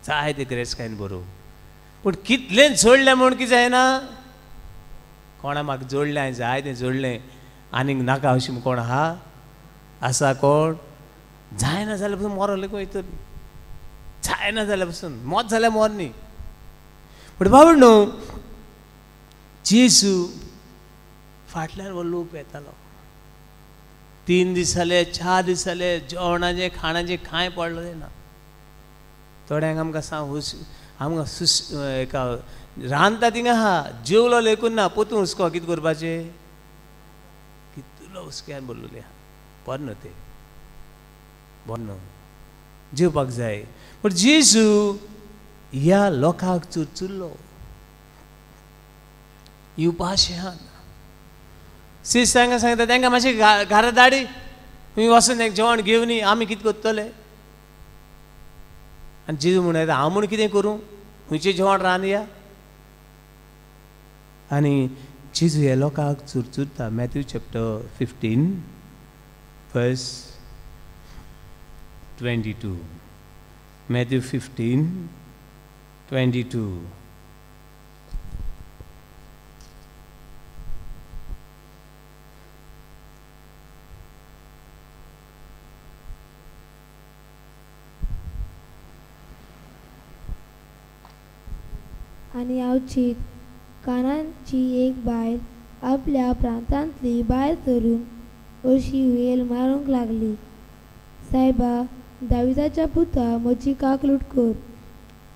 जायते ग्रेसकायन भरूं, पूण कितलें जोडलें म्हूण कितें जायना. कोणा म्हाका जोडलें, हांवें जायतें जोडलें, आनीक नाका अशें कोण आहा आसा कोण? जायना जाल्यार पसून मरोले वयतली, जायना जाल्यार पसून मत जाल्यार मर न्ही. पूण बाबा न्हू जेजू फाटल्यान हो लोक येतालो. 3 दीस जाले, 4 दीस जाले, जेवणाचें खाणाचें कांय पडलें ना. थोड्यांक आमकां सांग आमकां सुस एका रांदता थिंगा आहा, जेवलो लेखून ना, पोतून हुस्को कितें करपाचें, कितलो हुस्क्यान बोल्लोलें आहा. बरें न्हू तें, बरें न्हू, जेवपाक जाय. पूण जेजू ह्या लोकांक चुरचुरलो, उपाशी आहात. सीस तांकां सांगता तांकां मातशें घरा धाडी, तुमी वचून एक जेवण घेवनी, आमी कितें करतले. आनी जेजू म्हणटा हांव म्हूण कितें करूं, खंयचें जेवण रांदया. आनी जेजू ह्या लोकांक चुरचुरता. Matthew chapter 15 verse 22. Matthew 15:22. आनी आवचीत कानांची एक बायल आपल्या प्रांतांतली भायर सरून अशी वेल मारूंक लागली, सायबा दाविदाच्या पुता म्हजी काकलूट कर,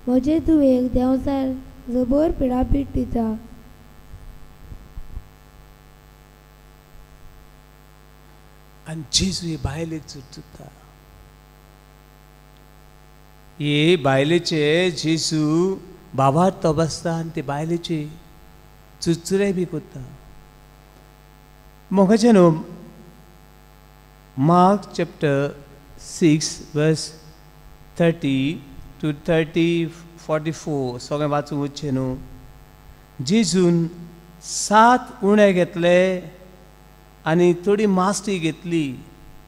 म्हजे धुवेक देंवचार जबर पिडापीड दिता. आनी जेजू हे बायलेक चुरचुरता. हे बायलेचे जेजू बाबार तो बसता आनी ते बायलेचे चुरचुरे बी करता. मोगाचे न्हू Mark chapter 6 verse 30 to 44 सगळें वाचूंक वचचें न्हू. जेजून 7 उणे घेतले आनी थोडी मास्टी घेतली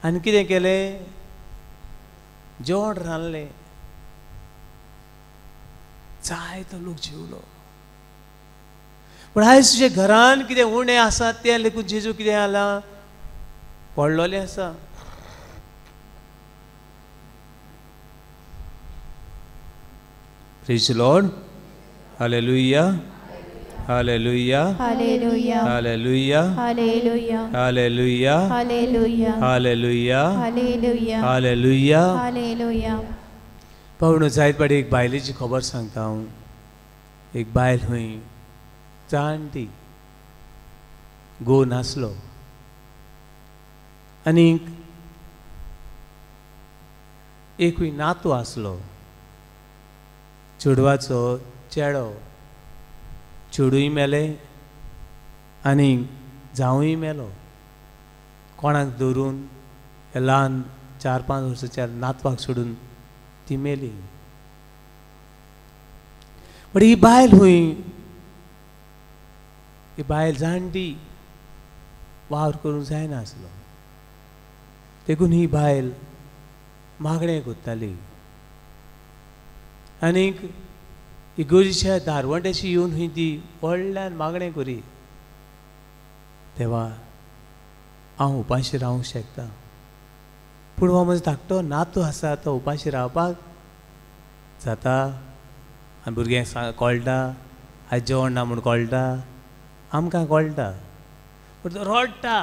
आनी कितें केलें, जेवण रांदलें. जायतो लोक जेवलो. पूण आयज तुज्या घरान कितें उणें आसा तें लेगून जेजू कितें आलां पडलोलें आसा. Praise the Lord. Hallelujah. Hallelujah. Hallelujah. Hallelujah. Hallelujah. Hallelujah. Hallelujah. Hallelujah. Hallelujah. Hallelujah. Hallelujah. पावणो जायत पाटी एक बायलेची खबर सांगता हांव. एक बायल खंय जाणटी, घोव नासलो आनी एकूय नातू आसलो, चेडवाचो चेडो. चेडूय मेलें आनी जावूय मेलो. कोणाक धरून ल्हान 4-5 वर्सांच्या नातवाक सोडून ती मेली. पण ही बायल हुंय, ही बायल जाणटी, वावर करूंक जायना आसलो, देखून ही बायल मागणें करताली. आनीक इगोर्जेच्या दारवंट्याशी येवन हुंय ती व्हडल्यान मागणें करी, देवा हांव उपाशी रावंक शकता, पूण हो म्हजो धाकटो नातू आसा तो उपाशी रावपाक जाता. आनी भुरग्यांक कळटा, आयज जेवण ना म्हूण कळटा, आमकां कळटा, पूण तो रडटा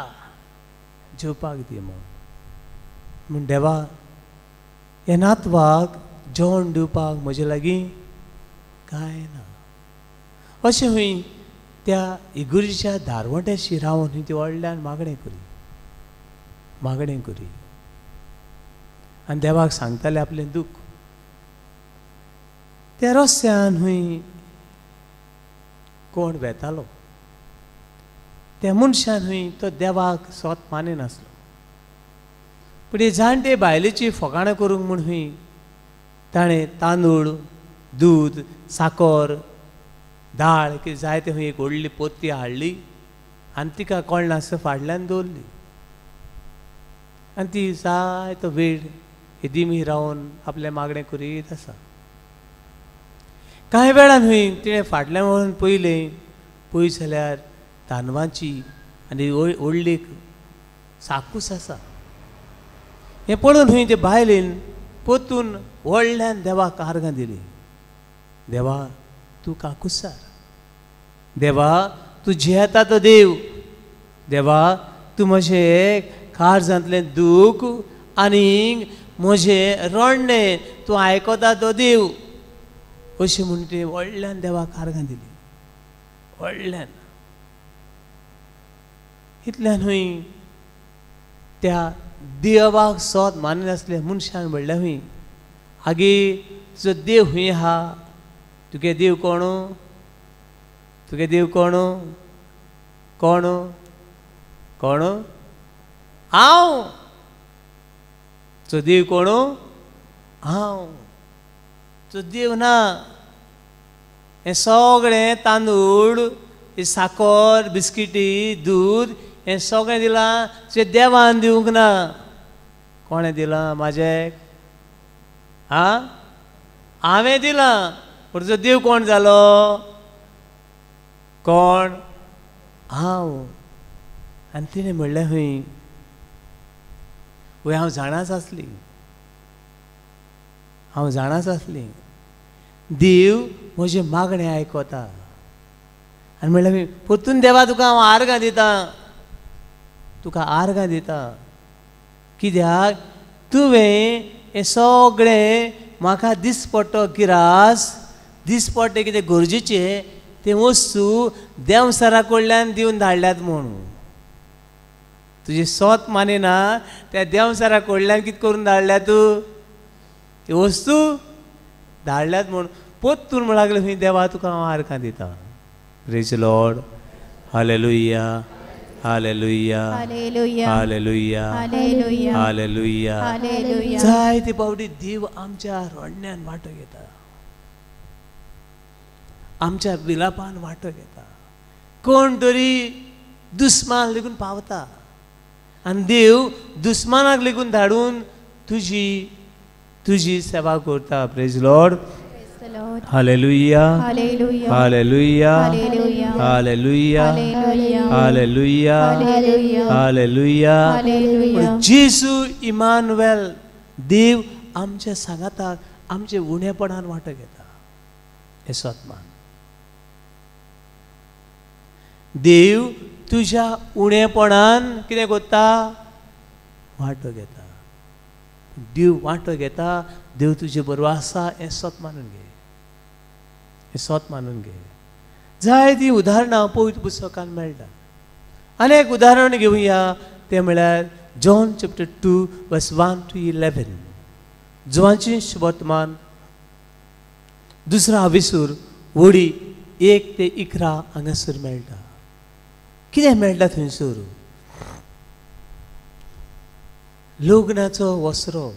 जेवपाक दी म्हूण. म्हूण देवा ह्या नातवाक जेवण दिवपाक म्हजे लागीं कांय ना. अशें हुंय त्या इगुर्जेच्या दारवंट्याशी रावन हुंय ती व्हडल्यान मागणें करी, मागणें करी आनी देवाक सांगताले आपलें दूख. त्या रस्त्यान हुंय कोण वेतालो, त्या मनशान हूंय तो देवाक सोत मानिनासलो. पूण हे जाणटे बायलेची फकाणां करूंक म्हूण हूंय ताणें तांदूळ, दूद, साकर, दाळ कितें जाय तें हूंय एक व्हडली पोती हाडली आनी तिका कळनासतना फाटल्यान दवरली. आनी ती जायतो वेळ येदीमी रावन आपलें मागणें करीत आसा. कांय वेळान हूंय तिणें फाटल्यान वळून पळयलें, पळयत जाल्यार तांदवाची आनी व्हडली साकूस आसा. हें पळोवन हूंय ते बायलेन परतून व्हडल्यान देवाक आर्गां दिली. देवा तूं काकुसार, देवा तूं जियेता तो देव, देवा तूं म्हजें काळजांतलें दूख आनी म्हजें रडणें तूं आयकता तो देव, अशें म्हूण तिणें व्हडल्यान देवाक आर्गां दिली, व्हडल्यान. इतल्यान हूंय त्या देवाक सोत मानिनासले मनशान म्हणलें हूंय, आगे तुजो देव हूंय आहा, तुगे देव कोण, तुगे देव कोण, कोण कोण, हांव. तुजो देव कोण, हांव. तुजो देव ना. हें सगळें तांदूळ, साकर, बिस्किटी, दूद हें सगळें दिलां तुज्या देवान दिवंक ना. कोणें दिलां म्हाजें? आं, हांवें दिलां. पूण तुजो देव कोण जालो? कोण? हांव. आनी तिणें म्हणलें हूंय, वय हांव जाणाच आसली, हांव जाणाच आसली देव म्हजें मागणें आयकता. आनी म्हणलें परतून देवा तुका हांव आर्गां दितां, तुका आर्गां दितां, कित्याक तुवें हें सगळें म्हाका दिसपट्टो गिरास, दिसपट्टें कितें गरजेचें तें वस्तू देंवसरा कडल्यान दिवन धाडल्यात म्हूण. तुजी सोत मानिना त्या देंवसरा कडल्यान कितें करून धाडल्या तूं ती वस्तू धाडल्यात म्हूण. परतून म्हण लागलें खंय देवा तुका हांव आर्गां दितां. Praise Lord. Hallelujah, hallelujah, hallelujah, hallelujah. जायते फावटी देव आमच्या रडण्यान वांटो घेता, आमच्या विलापान वांटो घेता. कोण तरी दुस्मान लेगून पावता आनी देव दुस्मानाक लेगून धाडून तुजी तुजी सेवा करता. Praise Lord. Hallelujah, hallelujah, hallelujah, hallelujah, hallelujah. जेजू इमानुएल देव आमच्या सांगाताक आमचे उणेपणान वांटो घेता. हें सत्मान देव तुज्या उणेपणान कितें करता? वांटो घेता. देव वांटो घेता, देव तुजे बरोबर आसा हें सत मानून घे, हें सत मानून घे. जायतीं उदाहरणां पवित्र पुस्तकान मेळटा. आनी एक उदाहरण घेवया तें म्हळ्यार John chapter 2 verse 1 to 11. जुवांची शुभवर्तमान दुसरा आविसूर वडी 1 ते 11 हांगासर मेळटा. कितें मेळटा थंयसर? लग्नाचो वसरो,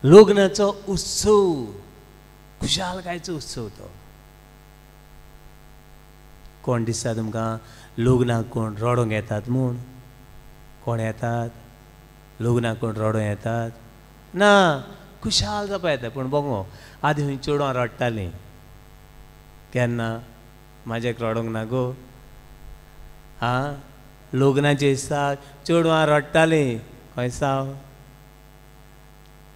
लग्नाचो उत्सव, खुशालकायेचो उत्सव तो. कोण दिसता तुमकां लग्नाक कोण रडोंक येतात म्हूण? कोण येतात लग्नाक? कोण रडोंक येतात? ना, खुशाल जावपा येता. पूण बगो आदीं खंय चेडवां रडटालीं केन्ना, म्हाज्याक रडोंक ना गो. आं, लग्नाचे दिसा चेडवां रडटालीं. खंय साव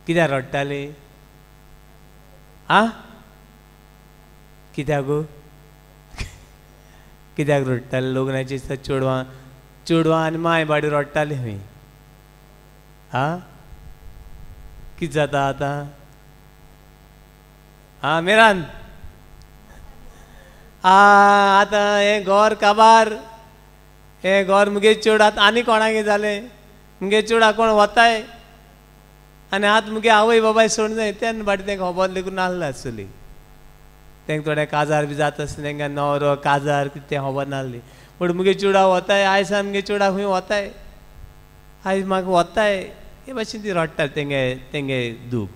कित्याक रडटालीं? आं, कित्याक गो? कित्याक रडटालीं लग्नाचे दिसा चेडवां? चेडवां आनी माय बाडी रडटालीं खंय. आं, कितें जाता आतां? आं मिरान, आतां हें घर काबार, हें घर मुगे चेडूं आतां आनी कोणागे जालें, मुगे चेडा कोण वताय आनी आतां मुगे आवय बाबाय सोडून जाय. तेन्ना बाटी तेंका खबर लेगून नासलें आसतली. तेंका थोडें काजार बी जाता आसलें, तेंकां न्हवरो काजार कितें तें खबर नासली. पूण मुगे चेडा वताय आयज आमगे चेडा खंय वताय आयज म्हाका वताय हे भाशेन ती रडटाली तेंगे तेंगे दूख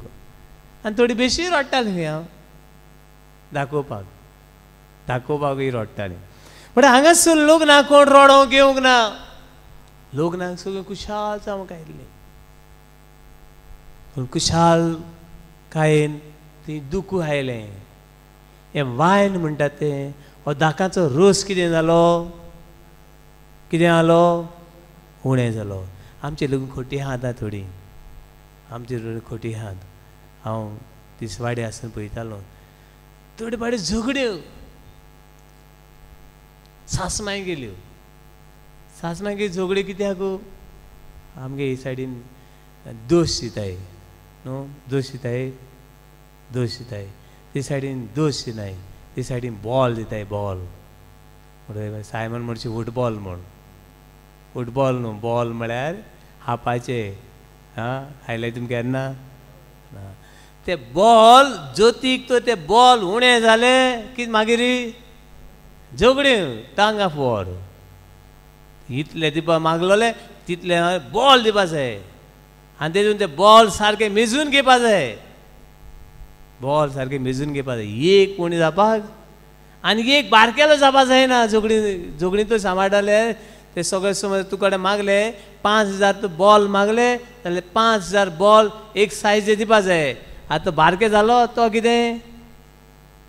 आनी थोडी बेशी रडटाली खंय हांव दाखोवपाक दाखोवपाकूय रडटाली. पूण हांगासर लग्नाक कोण रडोंक येवंक ना, लग्नाक सगळीं खुशाल जावंक आयिल्लीं. पूण खुशाल कायेन ती दुखू आयलें. हें वायन म्हणटा तें हो दाकाचो रोस कितें जालो, कितें जालो, उणें जालो. आमचे लग्न खोटी आहा आतां थोडी, आमचे लग्न खोटी आहात. हांव तिसवाडी आसून पळयतालो थोडे फावटी झगड्यो सासमाय गेल्यो. सासमाय गेल्यो झगड्यो कित्याक? आमगे हे सायडीन दोश दिताय न्हू, दोश दिताय, दोश दिताय ते सायडीन दोश दिनाय, ते सायडीन बॉल दिताय बॉल. म्हणटकीर सायमन म्हणचे फुटबॉल म्हूण, फुटबॉल न्हू, बॉल म्हळ्यार हापाचे. आं आयले तुमकां केन्ना ना ते बॉल ज्योतीक तो ते बॉल उणें जाले की मागीर झगड्यो टांगा फोर. इतले दिवपा मागलोले तितले बॉल दिवपा जाय आनी तेतून ते बॉल सारके मेजून घेवपा जाय, बॉल सारके मेजून घेवपा जाय. एक कोणी जावपाक आनी एक बारकेलो जावपा जायना. झगडी झगडी तो सांबाळटाले ते सगळे समज तुकडे मागले 5000 तूं बॉल मागले जाल्यार 5000 बॉल एक सायज दिवपा जाय. आतां बारके जालो तो कितें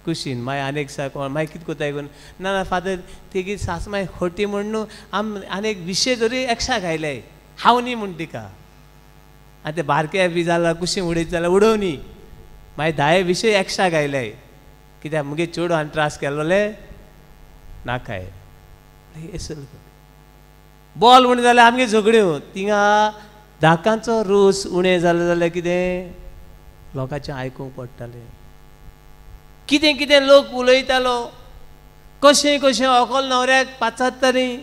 कुशीन मागीर आनी एक कोण मागीर कितें कोताय करून ना ना फादर तेगी सास मागीर खोटी म्हण न्हू आम आनी एक विशय तरी एक्स्ट्रा घायले हांव न्ही म्हूण तिका. आनी ते बारके बी जाला कुशीन उडयत जाल्यार उडोवनी मागीर 10 विशय एक्स्ट्रा घायले कित्याक मुगे चेडो आनी त्रास केल्लोले नाकाय. बॉल म्हण जाल्यार आमगे झगड्यो थिंगा दाकांचो रोस उणें जालो जाल्यार कितें लोकांचें आयकूंक पडटालें. कितें कितें लोक उलयतालो, कशें कशें अकल न्हवऱ्याक पाचारतालीं,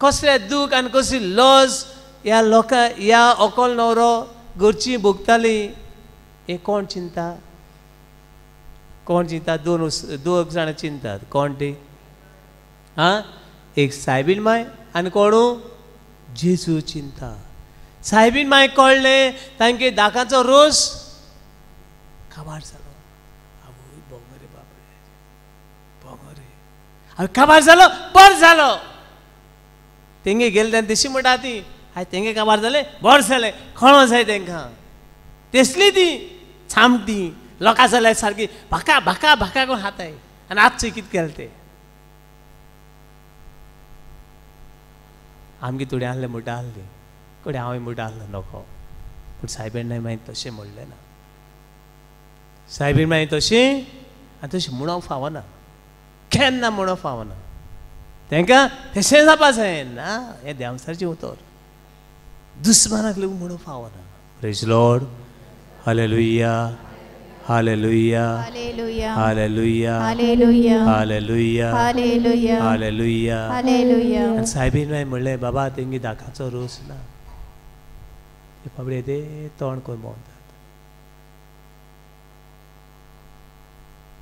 कसलें दूख आनी कसली लज ह्या लोकां ह्या अकल न्हवरो घरचीं भोगतालीं. हें कोण चिंता, कोण चिंता? दोन दोग जाणां चिंतात. कोण ती? आं, एक सायबीन माय आनी कोणू जेजू चिंता. सायबीन माय कळ्ळें तांगे दाकाचो रोस काबार जालो. आवय बोंगरे बापरे बोंगरे, हांव काबार जालो, बरो जालो. तेंगे गेले तेन्ना तशी म्हणटा ती हाय तेंगे काबार जालें बरें जालें, कळो जाय तेंकां. तेसली ती सामती लोकां जाल्यार सारकी भाका भाका भाका करून हाताय आनी आजचें कितें केलें तें. आमगे थोडी आहले मुड्डा आहली कोडे हांवूय मुड्डा आहलो नको. पूण सायबीण मागीर तशें म्हणलें ना. सायबीण मागीर तशें आनी तशें म्हणूंक फावना, केन्ना म्हणूंक फावना तेंकां तशें जावपा जाय ना. हें देंवचाराचें उतर दुस्मानाक लागून म्हणूंक फावना. Praise Lord, hallelujah, hallelujah, hallelujah, hallelujah, hallelujah. आनी सायबीन मागीर म्हणलें बाबा तेंगे दाकाचो रोस ना, ते बाबडे ते तोंड करून भोंवतात.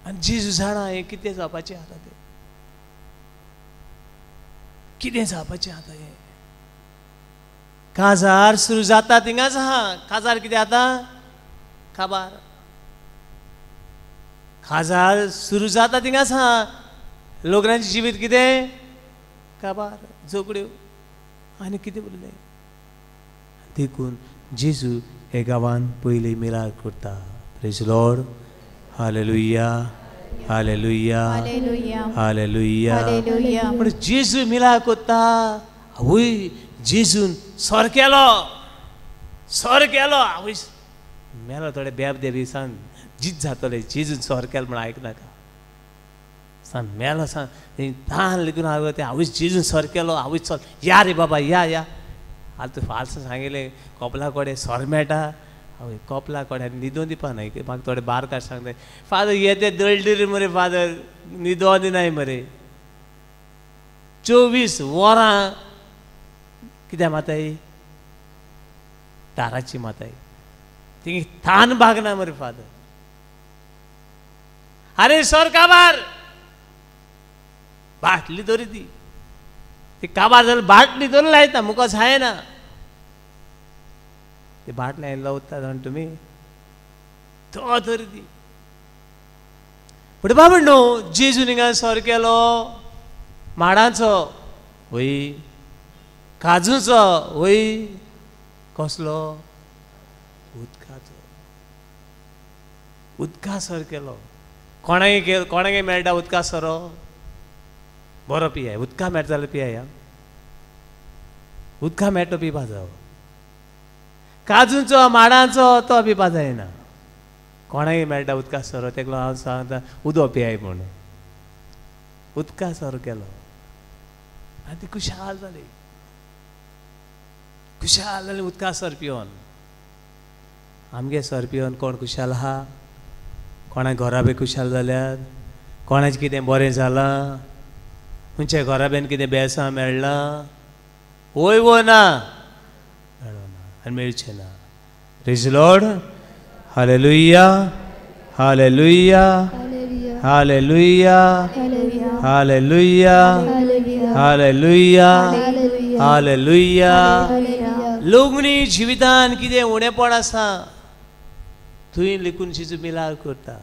आनी जेजू जाणा हें कितें जावपाचें आतां, तें कितें जावपाचें आतां. हें काजार सुरू जाता थिंगाच आहा. काजार कितें आतां काबार, काजार सुरू जाता थिंगाच आहा. लोकांचें जिवीत कितें काबार, झगड्यो आनी कितें उरलें. देखून जेजू हे गांवान पयलीं मिराक करता. Praise Lord, hallelujah, hallelujah, hallelujah. पूण जेजू मिराक करता. आवय जेजून सर केलो, सर केलो. आवय मेलो थोडे बेब देवी सांग जीत जातले. जेजून सर केलो म्हण आयकनाका सांग मेलो सांग तान लेगून हांव तें आवय जेजून सर केलो. आवय चल या रे बाबा या या. आतां फाल्स सांगिल्लें कोपला कडेन सर मेळटा. आवय कोपला कडेन न्हिदोन दिवपा न्हय म्हाका थोडे बारकार सांगता फादर येते दळडीर मरे फादर न्हिदोन दिनाय मरे 24 वरां कित्याक माताय दाराची माताय थिंग थान भागना मरे फादर. अरे सर काबार बाटली दरी ती ती काबार जाल्यार बाटली धरून लायता, मुखार जायना. ती बाटली लावता जाण तुमी तो तरी ती. पूण बाबा न्हू जेजून हिंगा सर केलो माडांचो वय, काजूचो वय, कसलो उदकाचो. उदका सर केलो. कोणाक कोणाक मेळटा उदका सोरो? बरो पियाय, उदका मेळटा जाल्यार पियाय, उदका मेळटा पिवपा जावो. काजूचो माडांचो तो पिवपा जायना. कोणाक मेळटा उदका सोरो तेका हांव सांगता उदक पियाय म्हणून. उदका सोरो केलो आनी ती खुशाल जाली, खुशाल जाली उदका सोर पिवन. आमगे सोर पिवन कोण खुशाल आहा? कोणा घराबे खुशाल जाल्यार, कोणाचें कितें बरें जालां, खंयच्या घराब्यान कितें बेसां मेळ्ळां? वय वो ना, मेळना आनी मेळचें ना. Praise Lord. Hallelujah, hallelujah, hallelujah, hallelujah, hallelujah, hallelujah. लग्नी जिवितान कितें उणेपण आसा थंय लेखून जेजू मिलार करता.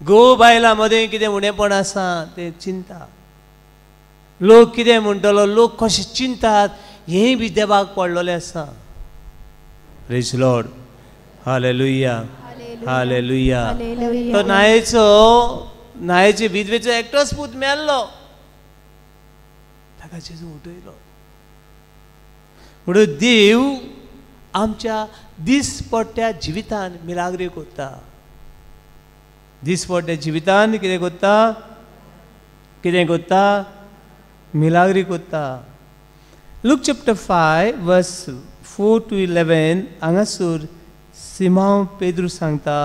घोव बायलां मदें कितें उणेपण आसा तें चिंता. लोक कितें म्हणटलो, लोक कशें चिंतात हेंय बी देवाक पडलेलें आसा. Praise Lord. Hallelujah, hallelujah. तो नायेचो, नायेचे विधवेचो एकटोच पूत मेल्लो, ताका जेजू उठयलो. म्हणून देव आमच्या दिसपट्ट्या जिवितान मिलाग्री करता. दिसपट्ट्या जिवितान कितें करता? कितें करता? मिलाग्री करता. Luke chapter 5 verse 4 to 11 हांगासर सिमांव पेद्रू सांगता,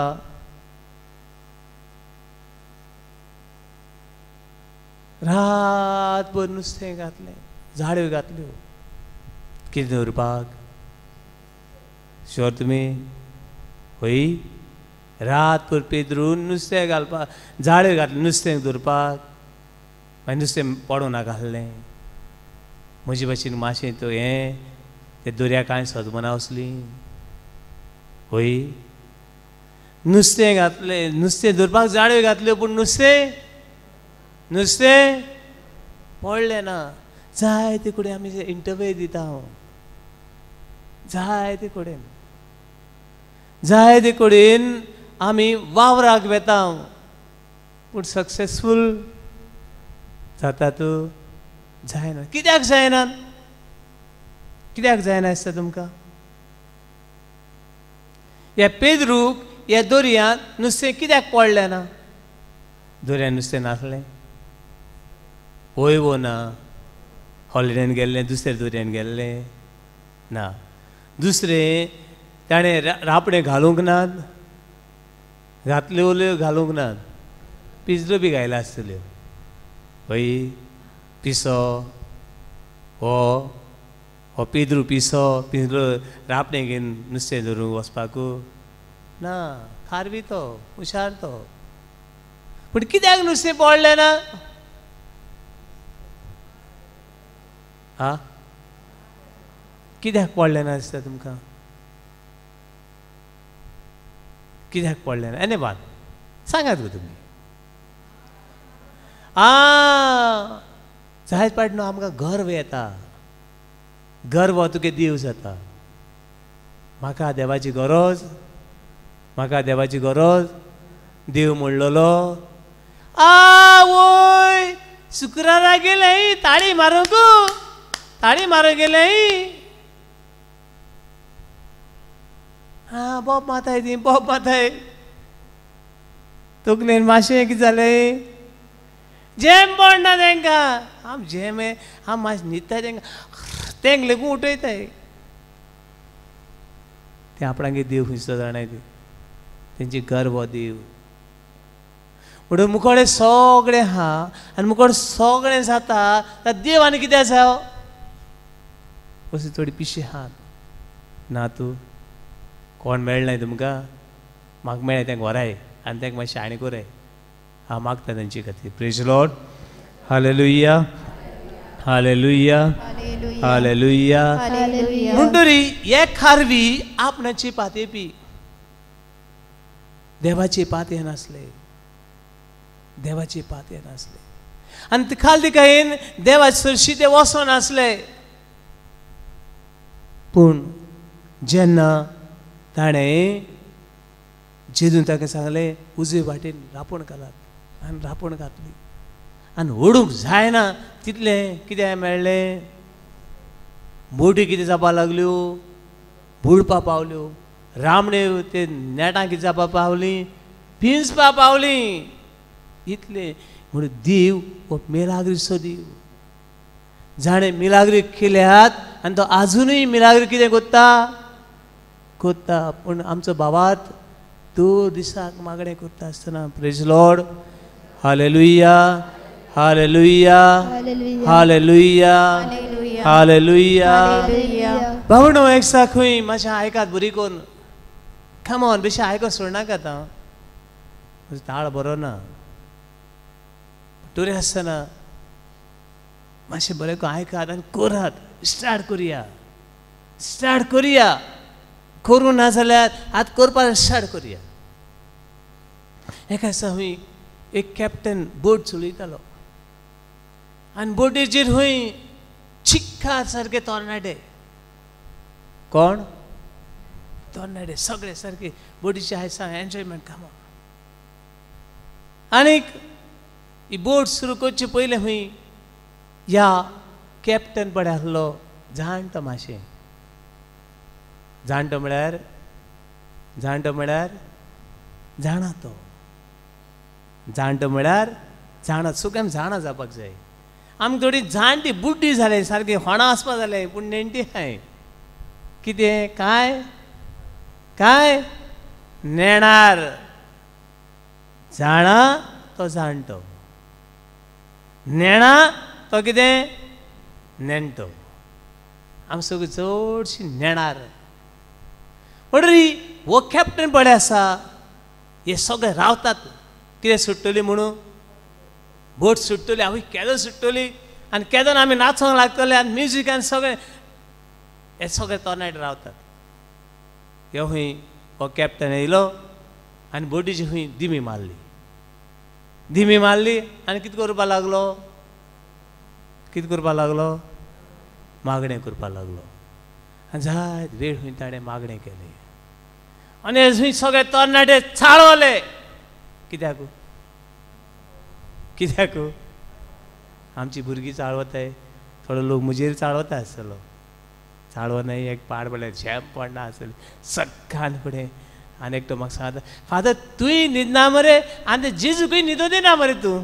रातभर नुस्तें घातलें, झाड्यो घातल्यो, कितें दवरपाक? शुअर तुमी? हय, रातभर पेद्रून नुस्तें घालपाक जाळ्यो घातलें, नुस्तें दवरपाक. मागीर नुस्तें पडूं नाका आसलें. म्हजे भाशेन मातशें तो हें ते दर्या कांय सदमना वसली. हय, नुस्तें घातलें, नुस्तें धरपाक जाळ्यो घातल्यो, पूण नुस्तें नुस्तें पडलें ना. जायते कडेन आमी इंटरव्यू दिता हांव, जायते कडेन, जायते कडेन आमी वावराक वेता, पूण सक्सेसफूल जाता तूं जायना. कित्याक जायना? कित्याक जायना आसता तुमकां? ह्या पेद्रूक ह्या दर्यांत नुस्तें कित्याक पडलें ना? दर्यांत नुस्तें नासलें? वय वो ना. हॉलिडेन गेल्लें, दुसऱ्या दर्यान गेल्लें ना. दुसरें ताणें रापणें घालूंक नात, घातल्यो उल्यो घालूंक नात, पिजल्यो बी घायला आसतल्यो. हय, पिसो हो हो पेद्रू पिसो, पिजलो रापणें घेवन नुस्तें धरूंक वचपाक ना. खारवी तो, हुशार तो, पूण कित्याक नुस्तें पडलें ना? आं, कित्याक पडलें ना दिसता तुमकां? कित्याक पडलें ना? एने बाद सांगात गो तुमी. आं, जायत पाट न्हू आमकां गर्व येता. गर्व हो तुगे देव जाता. म्हाका देवाची गरज, म्हाका देवाची गरज. देव म्हणलेलो आ वय शुक्रारा गेले ताळी मारूंक, ताळी मारूंक गेले. आं, बोप माताय ती, बोप माताय. तकलेन मातशें कितें जालें? जेम पडना तांकां. आम जेम आम मातशें न्हिदताय तांकां, तेंक लेगून उठयताय. ते आपणागे देव खंयचो जाणाय ती, तेंची गर्व देव. म्हणून मुकोडे सगळें आहा आनी मुकोडे सगळें जाता. देव आनी कितें आसा? अशी थोडी पिशी आहात ना तूं. कोण मेळनाय तुमकां? म्हाका मेळ्ळें तेंक व्हराय आनी तेंक मातशें शाणें कोराय. हांव मागता तेंचे खातीर. Praise Lord. Hallelujah, hallelujah, hallelujah. म्हणटरी एक खारवी आपणाची पातेपी, देवाची पात येनासले, देवाची पात येनासले आनी खाल दिकायेन देवा सरशी ते वचोन आसले. पूण जेन्ना ताणें जेजून ताका सांगलें उजवे वाटेन रांपण घालात, आनी रांपण घातली आनी ओडूंक जायना तितलें कितें मेळ्ळें, बोटी कितें जावपा लागल्यो, बुडपा पावल्यो, रामणे ते नेटां कितें जावपा पावलीं, पिंजपा पावलीं, इतलें. म्हणून देव हो मिलाग्रीचो देव, जाणें मिलाग्री केल्यात आनी तो आजुनूय मिलाग्री कितें करता करता. पूण आमचो बाबात दर दिसाक मागणें करता आसतना. Praise Lord, hallelujah, hallelujah, hallelujah, hallelujah. भावणो एक सा खंय मातशें आयकात बरी करून, कम ऑन, बेशें आयको सोडनाका आतां, म्हजो ताळ बरो ना, तरी आसतना मातशें बरें करून आयकात आनी करात, स्टार्ट करुया, स्टार्ट करुया. करूं ना जाल्यार आतां करपाक स्टार्ट करुया. एका दिसा खंय एक कॅप्टन बोट चलयतालो आनी बोटीचेर खंय चिक्कार सारके तरणाटे, कोण तरणाटे सगळे सारके बोटीचे आयज सांग एन्जॉयमेंट कामां. आनीक ही बोट सुरू करचे पयलें खंय ह्या कॅप्टन पडे आसलो जाणटो मातशें, जाणटो म्हळ्यार, जाणटो म्हळ्यार जाणा तो, जाणटो म्हळ्यार जाणा, सगळ्यांक जाणा जावपाक जाय. आमकां थोडी जाणटी बुड्डी जाले सारकी होणां आसपा जाले, पूण नेणटी आहाय कितें काय काय नेणार, जाणा तो जाणटो, नेणा तो कितें नेणटो. आमी सगळीं चडशी नेणार. म्हणटरी हो कॅप्टन पडे आसा, हे सगळे रावतात कितें सुट्टली म्हणून, बोट सुट्टली, आवय केदो सुट्टली आनी केदोन आमी नाचोंक लागतले आनी म्युजीक आनी सगळें, हे सगळे तरणाटे रावतात. ह्यो खंय हो कॅप्टन येयलो आनी बोटीची खंय दिमी मारली, दिमी मारली आनी कितें करपाक लागलो, कितें करपाक लागलो, मागणें करपाक लागलो. आनी जायत वेळ खंय ताणें मागणें केलें आनी खंय सगळे तरणाटे चाळवले. कित्याक कित्याक आमची भुरगीं चाळवताय, थोडो लोक म्हजेर चाळवता आसतलो, चाळवनाय एक पाड पडल्यार झेप पडना आसतली सगळ्यान फुडें. आनी एकटो म्हाका सांगता, फादर तूंय न्हिदना मरे आनी जेजूकूय न्हिदो दिना मरे तूं,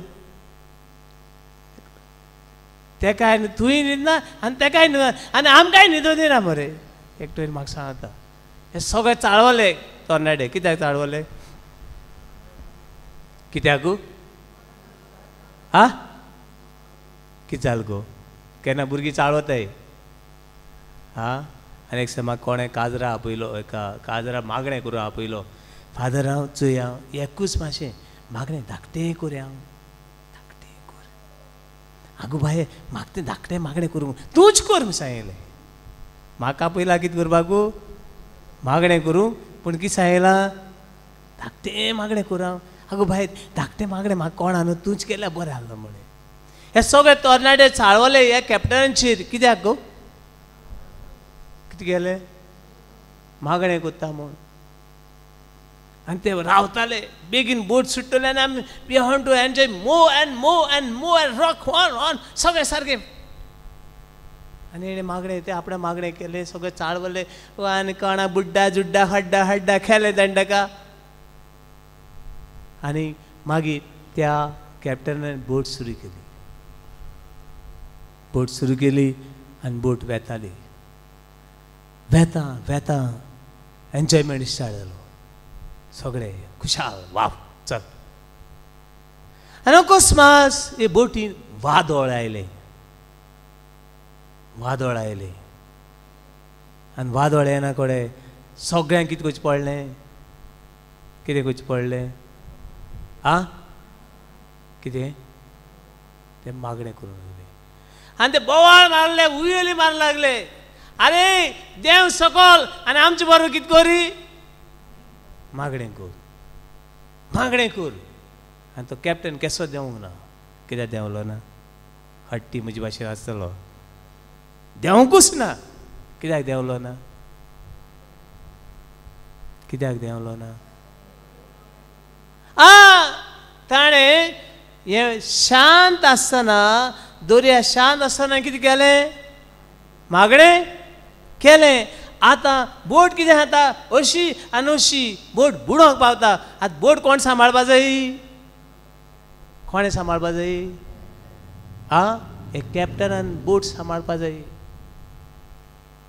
तेकाय तूंय न्हिदना आनी तेकाय न्हिदना आनी आमकांय न्हिदो दिना मरे, एकटो म्हाका सांगता. हे सगळे चाळवले तरणाटे. कित्याक चाळवले, कित्याक आ कितें जालें गो, केन्ना भुरगीं चाळवताय हा. आनी एक म्हाका कोणें काजरा आपयलो, एका काजरा मागणें करूं आपयलो, फादर हांव चोय हांव एकूच मातशें मागणें धाकटें करूया, हांव धाकटें कर, आगो बाये म्हाका तें धाकटें मागणें करूं, तूंच कर म्हूण सांगलें. म्हाका आपयला कितें करपाकू, मागणें करूं, पूण कितें सांगलां, धाकटें मागणें करूं हांव. आगो बाये धाकटें मागणें म्हाका कोणा न्हू, तूंच केल्यार बरें आहलो म्हळें. हे सगळे तरणाटे चाळवले ह्या कॅप्टनाचेर. कित्याक गो, कितें केलें, मागणें करता म्हूण. आनी ते रावताले बेगीन बोट सुट्टले आनी आमी we want to enjoy more and more and more and rock on on सगळे सारके. आनी हेणें मागणें ते आपणें मागणें केलें, सगळे चाळवले आनी कोणा बुड्डा जुड्डा हड्डा हड्डा खेले ताणें ताका. आनी मागीर त्या कॅप्टनान बोट सुरू केली, बोट सुरू केली आनी बोट वेताली, वेता वेता एन्जॉयमेंट स्टार्ट जालो, सगळे खुशाल वाव चल. आनी अकस्मात हे बोटीन वादळ आयलें, वादळ आयलें आनी वादळ येना कडेन सगळ्यांक कितें करचें पडलें, कितें करचें पडलें, आ कितें ते मागणें करूंक लागले आनी ते बोवाळ मारले, उयली मारूंक लागले, आरे देव सकल आनी आमचे बरोबर कितें करी, मागणें कर, मागणें कर. आनी तो कॅप्टन केसो देंवूंक ना. कित्याक देंवलो ना? हट्टी म्हजे भाशेन आसतलो, देंवकूच ना. कित्याक देंवलो ना? कित्याक देंवलो ना? आ ताणें हें शांत आसतना, दर्या शांत आसतना कितें केलें? मागणें केलें. आतां बोट कितें जाता, अशी आनी अशी बोट बुडोवंक पावता. आतां बोट कोण सांबाळपा जाय? कोणें सांबाळपा जाय? आ एक कॅप्टनान बोट सांबाळपा जाय,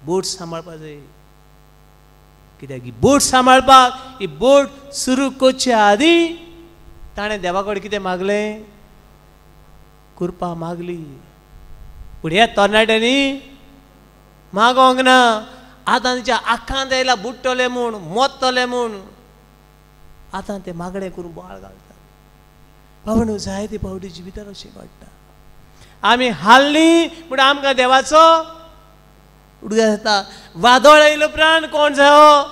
बोट सांबाळपा जाय. कित्याक ही बोट सांबाळपाक, ही बोट सुरू करचे आदीं ताणें देवा कडेन कितें मागलें? कृपा मागली. पूण ह्या तरणाट्यांनी मागोंक ना. आतां तेच्या आखांत आयला बुडटले म्हूण, मोत्तले म्हूण, आतां ते मागणें करून बोवाळ घालतात. बाबा जायते फावटी जिवितान अशें घडटा, आमी हाल्ली म्हूण आमकां देवाचो उडगास जाता. वादळ आयले उपरांत कोण जावो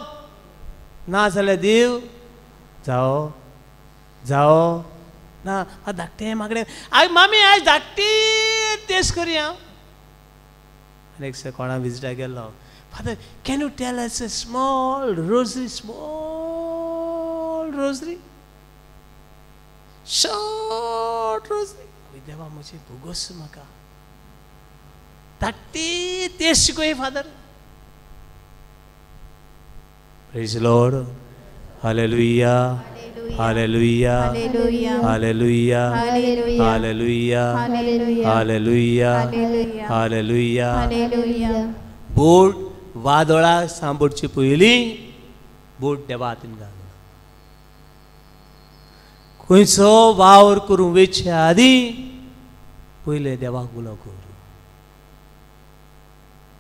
ना जाल्यार देव जावो जावो ना. धाकटें मागणें, आयज मामी आयज धाकटी तेज करी हांव. आनी एक कोणा विजिटा गेल्लो, Father, can you tell us a small rosary, small rosary, short rosary? देवा म्हजे भोगोस म्हाका धाकटी तेज शिकय father. Praise Lord. Hallelujah, hallelujah, hallelujah, hallelujah, hallelujah, hallelujah. Boat वादळा सांबोडचे पयलीं बोट देवा हातीन घालूं. खंयचो वावर करूंक वेचे आदीं पयलें देवाक उलो कर.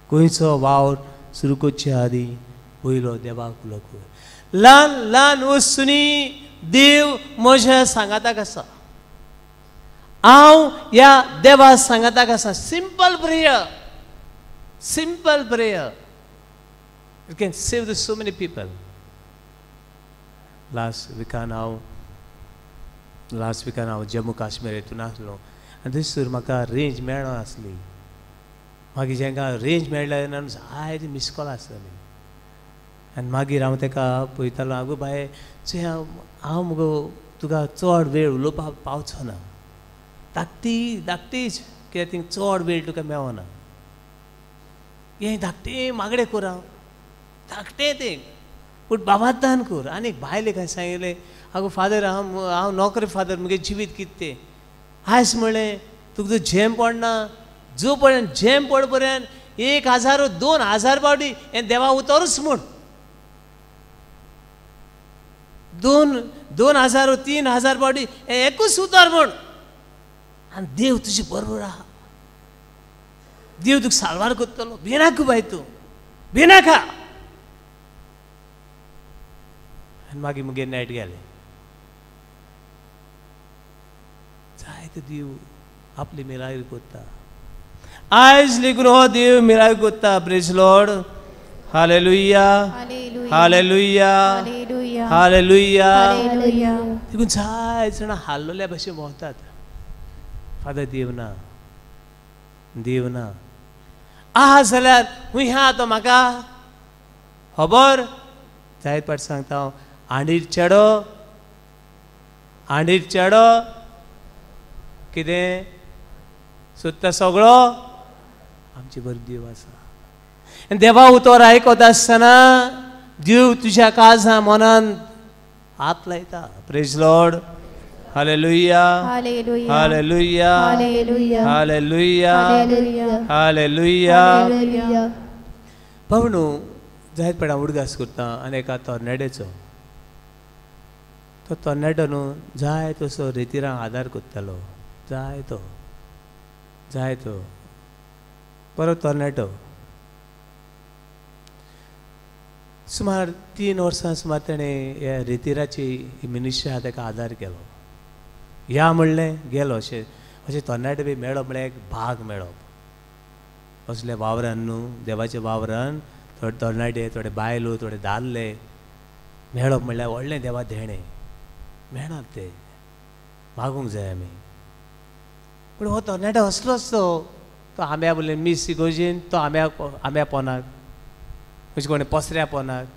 खंयचो वावर सुरू करचे आदीं पयलो देवाक उलो कर. ल्हान ल्हान वस्तूंनी देव म्हज्या सांगाताक आसा, हांव ह्या देवा सांगाताक आसा. Simple prayer, simple prayer, you can save the so many people. Last विकान हांव जम्मू काश्मीर हितून आसलो आनी थंयसर म्हाका रेंज मेळनासली. मागीर जेंका रेंज मेळ्ळ्या तेन्ना जायती मिस कॉल आसताली. आनी मागीर हांव तेका पळयतालो, आगो बाये चोय हांव मुगो तुका चड वेळ उलोवपाक पावचो ना, धाकटी धाकटीच कित्याक थिंग चड वेळ तुका मेळना. हें धाकटें मागणें कर, हांव धाकटें तें पूण बाबादान कर. आनी एक बायलेक हांवें सांगिल्लें, आगो फादर हांव हांव नोकरी फादर, मुगे जिवीत कितें तें. आयज म्हणलें तुका झेम पडना, जो पर्यंत झेम पड पर्यंत 1000 2000 पावटी हें देवा उतरूच म्हूण. 2000 3000 पावटी हें एकूच उतर म्हूण. आनी देव तुजे बरोबर आहा, देव तुका साल्वार करतलो. भिनाका बाय तूं, भिनाका. आनी मागीर मुगे नेट गेलें. जायते देव आपली मिराय करता. आयज लेगून हो देव मिराय करता. Praise Lord. Hallelujah, hallelujah, hallelujah. देखून जाय जाणां हाल्लोल्या भशेन भोंवतात. फादर देव ना, देव ना आहा जाल्यार खूंय आहा तो म्हाका खबर. जायत पाट सांगता हांव, आंडीर चेडो, आंडीर चेडो कितें सोदता सगळो आमचे बरो देव आसा. देवा उतर आयकत आसतना देव तुज्या काळजा मनान हात लायता. Praise Lord. Hallelujah, hallelujah, hallelujah, hallelujah. भावनो जायत पेडा उडगास करता आनी एका तरणाट्याचो, तो तरणाटो न्हू जाय तसो रेतिरांक आदार करतालो, जाय तो, जाय तो बरो तरणाटो. सुमार 3 वर्सां सुमार तेणें ह्या रेतिराची मिनिस्ट्री आहा ताका आदार केलो. या म्हणलें गेलो अशें अशें तरणाटे बी मेळप म्हळ्यार एक भाग मेळप. असल्या वावरान न्हू, देवाच्या वावरान थोडे तरणाटे, थोडे बायलो, थोडे दादले मेळप म्हणल्यार व्हडलें देवा देणें. मेळनात ते, मागूंक जाय आमी. पूण हो तरणाटो असलोच तो, तो आंब्या बोले मीस इगोर्जेन, तो आंब्या आंब्या पोनाक, अशें कोण पसऱ्या पोनाक,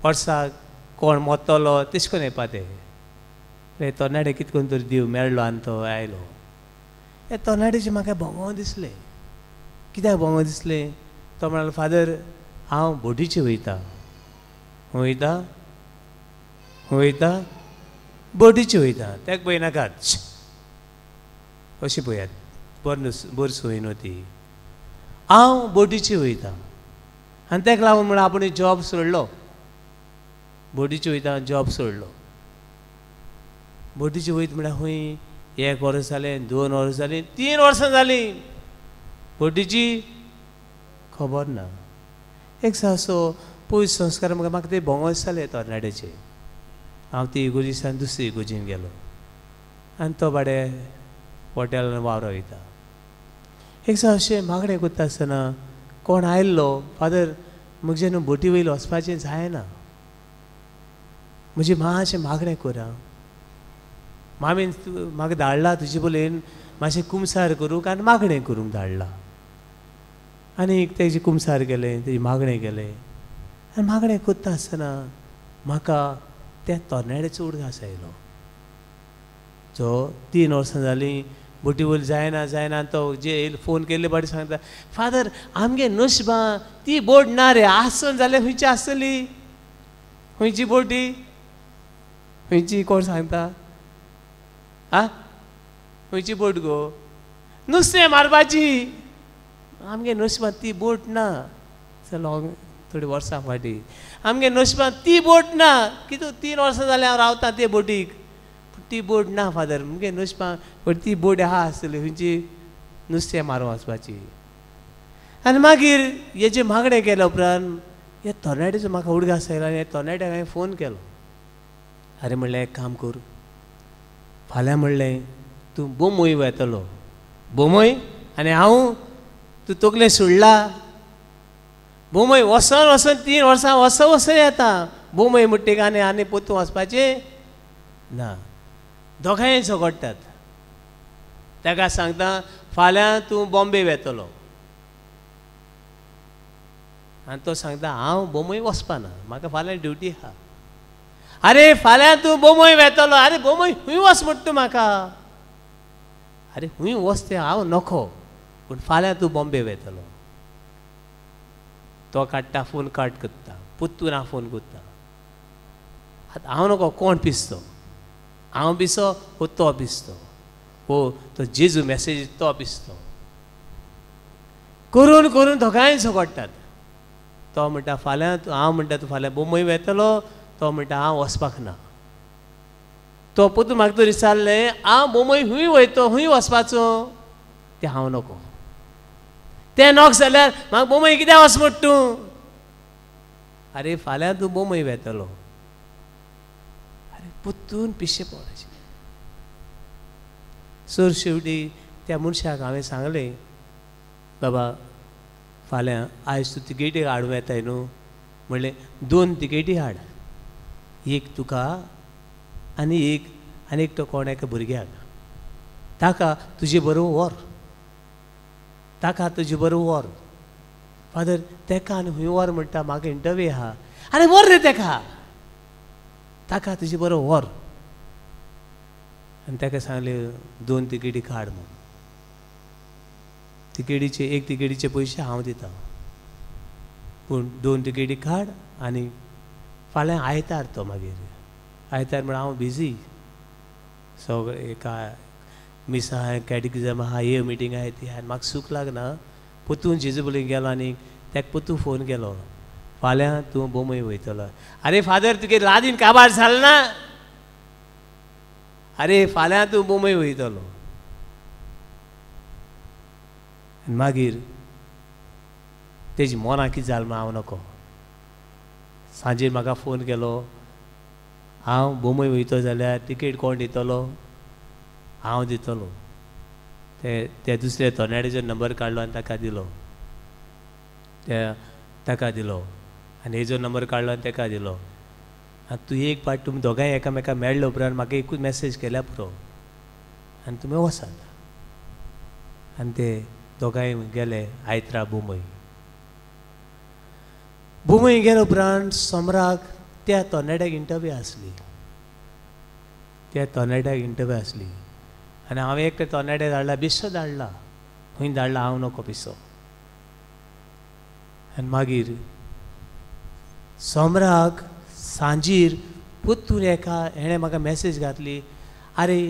वर्साक कोण मोतलो तेश कोन येवपा ते. तरणाटे कितें करून तरी देव मेळ्ळो आनी तो आयलो. हे तरणाट्याचें म्हाका भोंगो दिसलें. कित्याक भोंगो दिसलें? तो म्हणालो, फादर हांव बोटीचेर वयता. खंय वयता? खंय वयता? बोटीचेर वयता. तेका पळयनाकात, अशें पळयात, बरी बरी सोय न्हू ती. हांव बोटीचेर वयता. आनी तेका लागून म्हणून आपूण जॉब सोडलो. बोटीचेर वयता, जॉब सोडलो. बोटीचेर वयता म्हळ्यार खंय 1 वर्स जालें, 2 वर्सां जालीं, 3 वर्सां जालीं, बोटीची खबर ना. एक असो पयस संस्कार म्हाका ते भोंगो दिसताले तरणाट्याचे. हांव ती इगोर्जीसान दुसरी इगोर्जीन गेलो आनी तो बाडे हॉटेलान वावरो वयता. एक दिसा अशें मागणें करता आसतना कोण आयिल्लो, फादर म्हजें न्हू बोटी वयलो वचपाचें जायना, म्हजें मातशें मागणें करा, मामीन म्हाका धाडला तुजे बोलेन मातशें कुमसार करूंक आनी मागणें करूंक धाडला. आनी तेजें कुमसार केलें, तेजें मागणें केलें. आनी मागणें करता आसतना म्हाका त्या तरणाट्याचो उडगास आयलो, जो 3 वर्सां जालीं बोटी वयर जायना जायना. तो जे फोन केल्ले फावटी सांगता, फादर आमगे नशिबां ती बोट ना रे, आसून जाल्यार खंयची आसतली? खंयची बोटी? खंयची? कोण सांगता? आ, खंयची बोट गो? नुस्तें मारपाची. आमगे नशिबां ती बोट ना. चल थोडी वर्सां फाटीं आमगे नशिबां ती बोट ना. कितू 3 वर्सां जालीं हांव रावतां ते बोटीक, पूण ती बोट ना फादर, मुगे नशिबां पण ती बोट आहा आसतली खंयची? नुस्तें मारूंक वचपाची. आनी मागीर हेजें मागणें केल्या उपरांत हे तरणाट्याचो म्हाका उडगास आयलो आनी हे तरणाट्याक हांवें फोन केलो. अरे म्हणलें एक काम कर, फाल्यां म्हणलें तूं बोमोय वेतलो, बोमोय आनी हांव तूं तकलें सोडला, बोमय वचोन वचोन 3 वर्सां वचो वचोन येता, बोमय म्हणटा आनी आनी पोतून वचपाचें ना. दोगांय झगडटात. ताका सांगता फाल्यां तूं बॉम्बे वेतलो. आनी तो सांगता हांव बोमय वचपाना, म्हाका फाल्यां ड्युटी आहा. अरे फाल्यां तूं बोमय वेतलो. अरे बोमय खूंय वच म्हणटा तूं म्हाका? अरे खूंय वच तें हांव नको, पूण फाल्यां तूं बॉम्बे वेतलो. तो काडटा फोन, काट करता, पुत्तून हांव फोन करता. आतां हांव नको कोण पिसतो, हांव पिसो हो तो पिसतो, हो तो जेजू मॅसेज तो पिसतो. करून करून दोगांय झगडटात. तो म्हणटा फाल्यां हांव म्हणटा तूं फाल्यां बोंबय वेतलो, तो म्हणटा हांव वचपाक ना. तो पोतून म्हाका तरी विचारलें हांव बोंबय खूंय वयतो, खूंय वचपाचो? तें हांव नको. तें नोक जाल्यार म्हाका बोंबय कित्याक वच म्हणटा तूं? अरे फाल्यां तूं बोंबय वेतलो. अरे पुत्तून पिशें पडपाचें. सर शेवटी त्या मनशाक हांवें सांगलें, बाबा फाल्यां आयज तूं तिकेटी हाडूं येताय न्हू, म्हणलें 2 तिकेटी हाड, एक तुका आनी एक आनी एक तो कोण एका भुरग्याक, ताका तुजे बरोबर व्हर, ताका तुजे बरोबर व्हर. फादर तेका आनी खूंय व्हर म्हणटा, म्हाका इंटरव्यू आहा. आनी व्हर रे तेका, ताका तुजे बरोबर व्हर. आनी ताका सांगलें 2 तिकेटी काड म्हूण. तिकेटीचे 1 तिकेटीचे पयशे हांव दिता, पूण 2 तिकेटी काड. आनी फाल्यां आयतार, तो मागीर आयतार म्हळ्यार हांव बिजी, सगळें एका मिसां आहा, कॅटिकिजम आहा, हे मिटींग आहा, ती आहा, म्हाका सूख लागना. पोतून जेजू बोलीन गेलो आनी ताका पोतून फोन केलो, फाल्यां तूं बोंबय वयतलो. अरे फादर तुगे लादीन काबार जाल ना? अरे फाल्यां तूं बोंबय वयतलो. आनी मागीर तेजी मनां कितें जालें म्हूण हांव नको. सांजेर म्हाका फोन केलो, हांव बोंबय वयतो जाल्यार तिकेट कोण दितलो? हांव दितलो. ते त्या दुसऱ्या तरणाट्याचो नंबर काडलो आनी ताका दिलो, त्या ताका दिलो आनी हेजो नंबर काडलो आनी ताका दिलो. आनी तूं एक पाट तुमी दोगांय एकामेका मेळ्ळे उपरांत म्हाका एकूच मॅसेज केल्या पुरो आनी तुमी वसात. आनी ते दोगांय गेले आयतरा बोंबय. बोंबय गेले उपरांत सोमराक त्या तरणाट्याक इंटरव्यू आसली, त्या तरणाट्याक इंटरव्यू आसली आनी हांवें एक तरणाट्याक धाडला, बेश्टो धाडला, खंय धाडला हांव नको पिसो. आनी मागीर सोमराक सांजीर परतून एका हेणें म्हाका मॅसेज घातली, आरे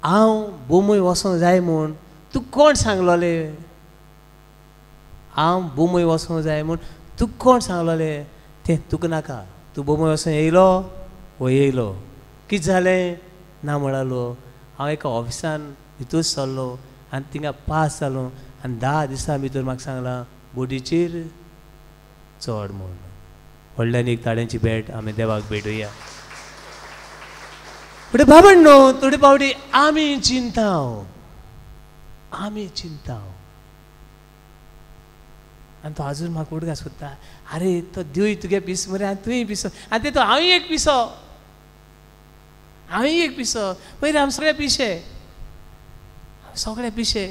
हांव बोंबय वचोंक जाय म्हूण तुका कोण सांगलोले, हांव बोंबय वचोंक जाय म्हूण तुका कोण सांगलोले, तें तुका नाका, तूं बोंबय वचोंक येयलो वो येयलो, कितें जालें ना म्हणालो, हांव एका ऑफिसान भितर सरलो आनी थिंगा पास जालो आनी 10 दिसां भितर म्हाका सांगलां बोटीचेर चड म्हूण. व्हडल्यान एक ताळ्यांची भेट आमी देवाक भेटुया. फुडें बाबांनो थोडे फावटी आमी चिंता, आमी चिंता आनी तो आजून म्हाका उडगास सोदता, आरे तो देवूय तुगे पीस मरे आनी तुंय पिसो, आनी ते तो हांवूय एक पिसो, हांवूय एक पिसो, पयर आमी सगळे पिशे, सगळे पिशे.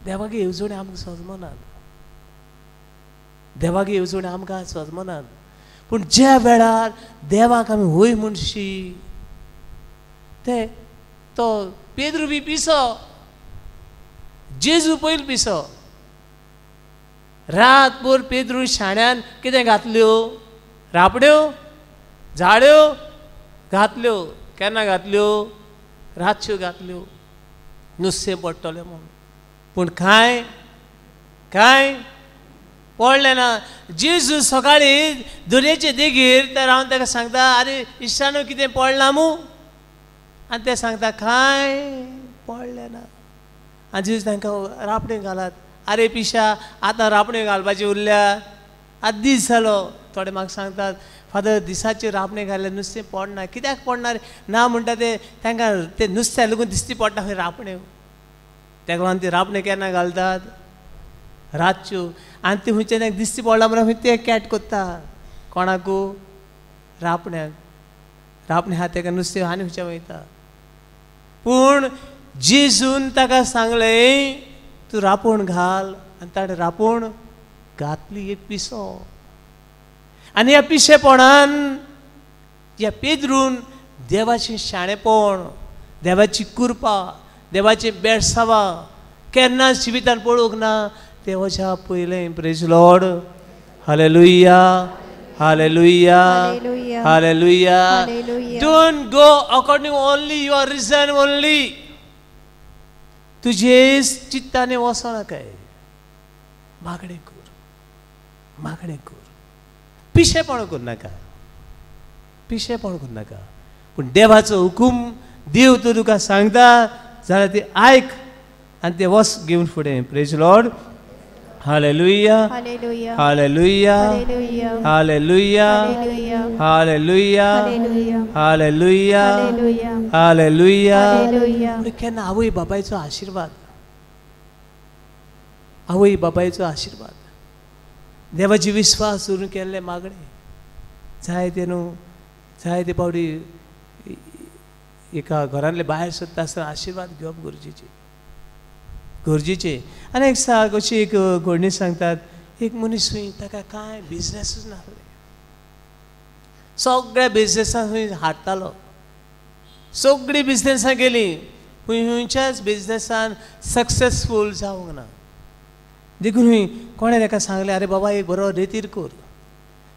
देवागे येवजणे आमकां सजमनात, देवागे येवजणे आमकां सजमनात. पूण ज्या वेळार देवाक आमी वय म्हणशी ते तो पेद्रू बी पिसो, जेजू पयल पिसो. रातभर पेद्रू शाण्यान कितें घातल्यो, रापड्यो झाड्यो घातल्यो, केन्ना घातल्यो, रातच्यो घातल्यो, नुस्तें पडटलें म्हूण. पूण कांय कांय पडलें ना. जेजू सकाळीं दर्याचे देगेर तर हांव ताका सांगता, आरे इश्टानो कितें पडलां मू, आनी ते सांगता कांय पडलें ना. आनी जेजू तांकां रापणें घालात, आरे पिशा आतां रापणें घालपाची उरल्या, आतां दीस जालो. थोडे म्हाका सांगतात, फादर दिसाचेर रापणें घातल्यार नुस्तें पडना. कित्याक पडना ना म्हणटा ते, तांकां ते नुस्त्या लागून दिसती पडटा खंय रापण्यो. ताका लागून ती रापणें केन्ना घालतात, रातच्यो. आनी ती खंयच्यान तांकां दिसती पडला म्हणून खंय ते कॅट कोत्ता, कोणाकू, रापण्याक. रापणें आहा ताका नुस्तें आनी खंयच्या वयता. पूण जेजून ताका सांगलें तूं रापोण घाल, आनी ताणें रापोण घातली एक पिसो. आनी ह्या पिशेपणान ह्या पेद्रून देवाचें शाणेपण, देवाची कृपा, देवाचें बेळसांवां केन्नाच जिवितान पळोवंक ना. देवाच्या पयलें. Praise Lord, hallelujah, hallelujah, hallelujah. Don't go according only your reason only. तुजे चित्ताने वचो नाकाय, मागणें कर, मागणें कर, पिशेपण करनाका, पिशेपण करनाका. पूण देवाचो हुकूम देव तो तुका सांगता जाल्यार ते आयक आनी ते वस घेवन फुडें. Praise Lord, hallelujah, hallelujah, hallelujah, hallelujah, hallelujah, hallelujah. केन्ना आवय बापायचो आशिर्वाद, आवय बापायचो आशिर्वाद, देवाची विस्वास दवरून केल्ले मागणें जाय ते न्हू, जाय ते पावटी एका घरांतले भायर सरता आसतना आशिर्वाद घेवप गरजेचें, गरजेचें. आनी एक साक अशी एक घडणी सांगतात, एक मनीस खंय ताका कांय बिजनेसूच नासले, सगळ्या बिजनेसान खंय हाडटालो, सगळीं बिजनेसां गेलीं, खंय खंयच्याच बिजनेसान सक्सेसफूल जावंक ना. देखून खंय कोणें ताका सांगलें, आरे बाबा एक बरो रेतीर कर.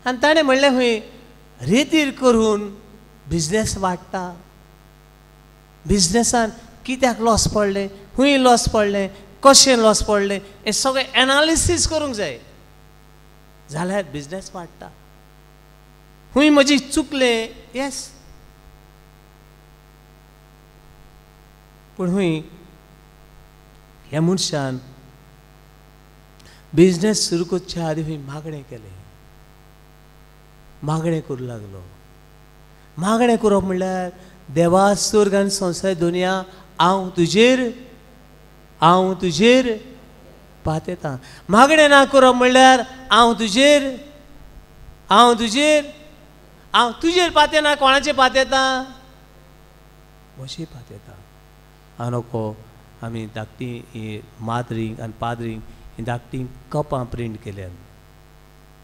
आनी ताणें म्हणलें खंय रेतीर करून बिजनेस वाडटा, बिजनेसान कित्याक लॉस पडलें, खंय लॉस पडलें, कशें लॉस पडलें, हें सगळें एनालिसीस करूंक जाय, जाल्यार बिजनेस वाडटा. खंय म्हजी चुकलें, येस, पूण खंय ह्या मनशान बिजनेस सुरू करच्या आदी खंय मागणें केलें, मागणें करूं लागलो. मागणें करप म्हणल्यार देवा स्वर्ग आनी संवसार दुनिया हांव तुजेर, हांव तुजेर पातेता. मागणें ना करप म्हणल्यार हांव तुजेर, हांव तुजेर, हांव तुजेर पातेना. कोणाचेर पातेता? म्हजे पातेता. आनोको आमी धाकटी ही माद्रींक आनी पाद्रींक ही धाकटी कपां प्रिंट केल्यान,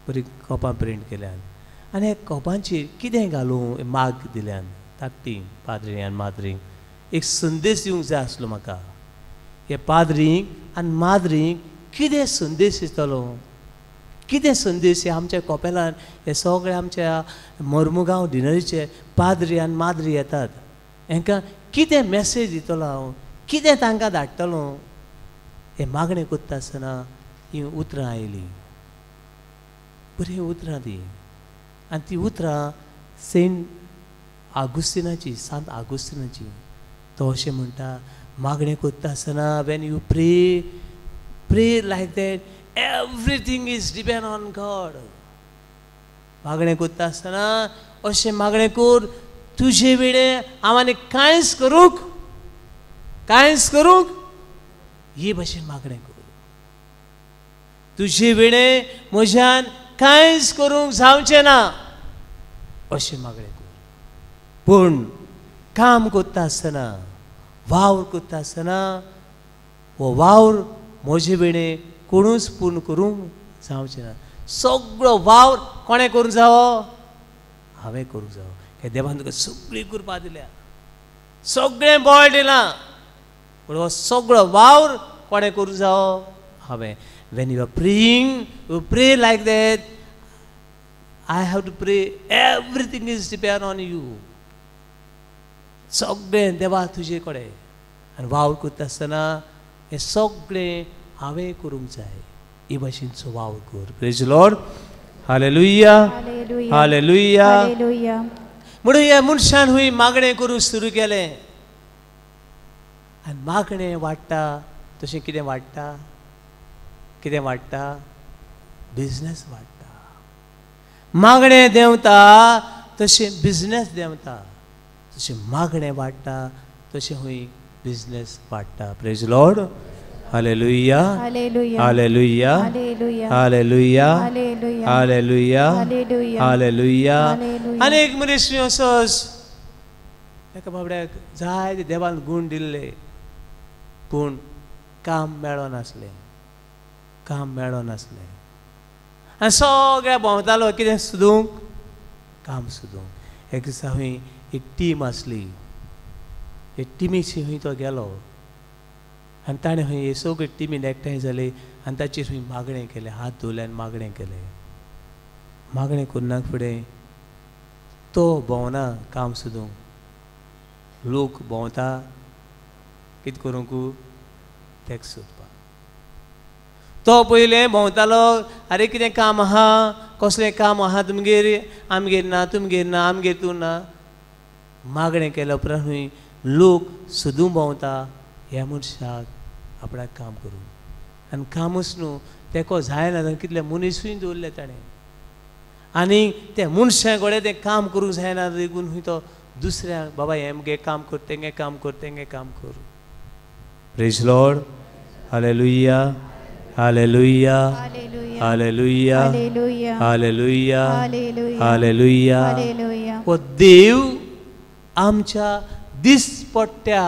बरी कपां प्रिंट केल्यान आनी ह्या कपांचेर कितें घालूं माग दिल्यान धाकटी पाद्री आनी माद्रींक एक संदेश दिवंक जाय आसलो म्हाका. हे पाद्रींक आनी माद्रींक कितें संदेश दितलो, कितें संदेश? हे आमच्या कपेलान हे सगळे आमच्या मोर्मुगांव डिनरीचे पाद्री आनी माद्री येतात, हांकां कितें मॅसेज दितलो हांव, कितें तांकां धाडटलो? हे मागणें करता आसतना हीं उतरां आयलीं, बरीं उतरां तीं. आनी ती उतरां सेंट आगुस्तिनाची, सांत आगुस्तिनाची. तो अशें म्हणटा, मागणें करता आसतना when you pray, pray like that everything is depend on God. मागणें करता आसतना अशें मागणें कर, तुजे वेळे हांव आनी कांयच करूंक, कांयच करूंक हे भशेन मागणें कर. तुजे वेळे म्हज्यान कांयच करूंक जावचें ना अशें मागणें कर. पूण काम करता आसतना, वावर करता आसतना हो वावर म्हजे वेळे कोणूच पूर्ण करूंक जावचें ना. सगळो वावर कोणें करूंक जावो? हांवें करूंक जावो. हे देवान तुका सगळी कृपा दिल्या, सगळें बळ दिलां, पूण हो सगळो वावर कोणें करूंक जावो? हांवें. When you are praying, you pray like that, I have to pray, everything is depend on you. सगळें देवा तुजे कडेन. आनी वावर करता आसतना हें सगळें हांवें करूंक जाय. हे भाशेनचो वावर कर. Praise Lord. Hallelujah, hallelujah. म्हणून ह्या मनशान हुंय मागणें करूंक सुरू केलें. आनी मागणें वाडटा तशें कितें वाडटा? कितें वाडटा? बिजनेस वाडटा. मागणें देंवता तशें बिजनेस देंवता, तशें मागणें वाडटा तशें हुंय बिजनेस वाडटा. Praise Lord. Hallelujah, hallelujah, hallelujah, hallelujah, hallelujah. आनी एक मनीस असोच एका बाबड्याक जाय ते देवान गूण दिल्ले, पूण काम मेळनासलें, काम मेळनासलें. आनी सगळ्या भोंवतालो कितें सोदूंक, काम सोदूंक. एक दिसा खंय एक टीम आसली, एक टिमीशी खंय तो गेलो आनी ताणें खंय हे सगळे टिमीन एकठांय जाले आनी ताचेर खंय मागणें केलें, हात धुले आनी मागणें केलें. मागणें करना फुडें तो भोंवना काम सोदूंक, लोक भोंवता कितें करूंक, टॅक्स सोदपाक. तो पयलें भोंवतालो, आरे कितें काम आहा, कसलें काम आहा तुमगेर, आमगेर ना, तुमगेर ना, आमगेर तूं ना. मागणें केल्या उपरांत खंय लोक सोदूंक भोंवता ह्या मनशाक आपणाक काम करूंक. आनी कामूच न्हू, तेको जायना जाल्यार कितले मनीसूय दवरले ताणें, आनी ते मनशां कडेन तें काम करूंक जायना देखून खंय तो दुसऱ्यांक, बाबा हें मगे काम कर, तेंगे काम कर, तेंगे काम कर. Praise Lord. Hallelujah, hallelujah, hallelujah, hallelujah, hallelujah. हो देव आमच्या दिसपट्ट्या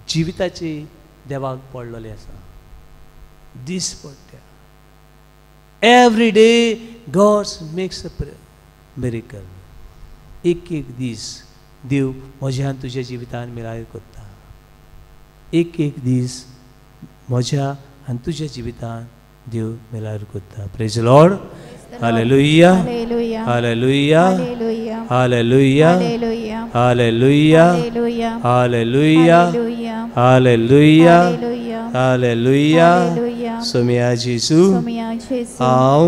जिविताची देवाक पडलेली आसा. दिसपट्ट्या every day God makes a miracle. एक एक दीस देव म्हज्या आनी तुज्या जिवितान मिरायल करता. एक एक दीस म्हज्या आनी तुज्या जिवितान देव मिरायल करता. Praise Lord. Hallelujah, hallelujah, hallelujah, hallelujah, hallelujah, hallelujah, hallelujah. Saumya जेजू, हांव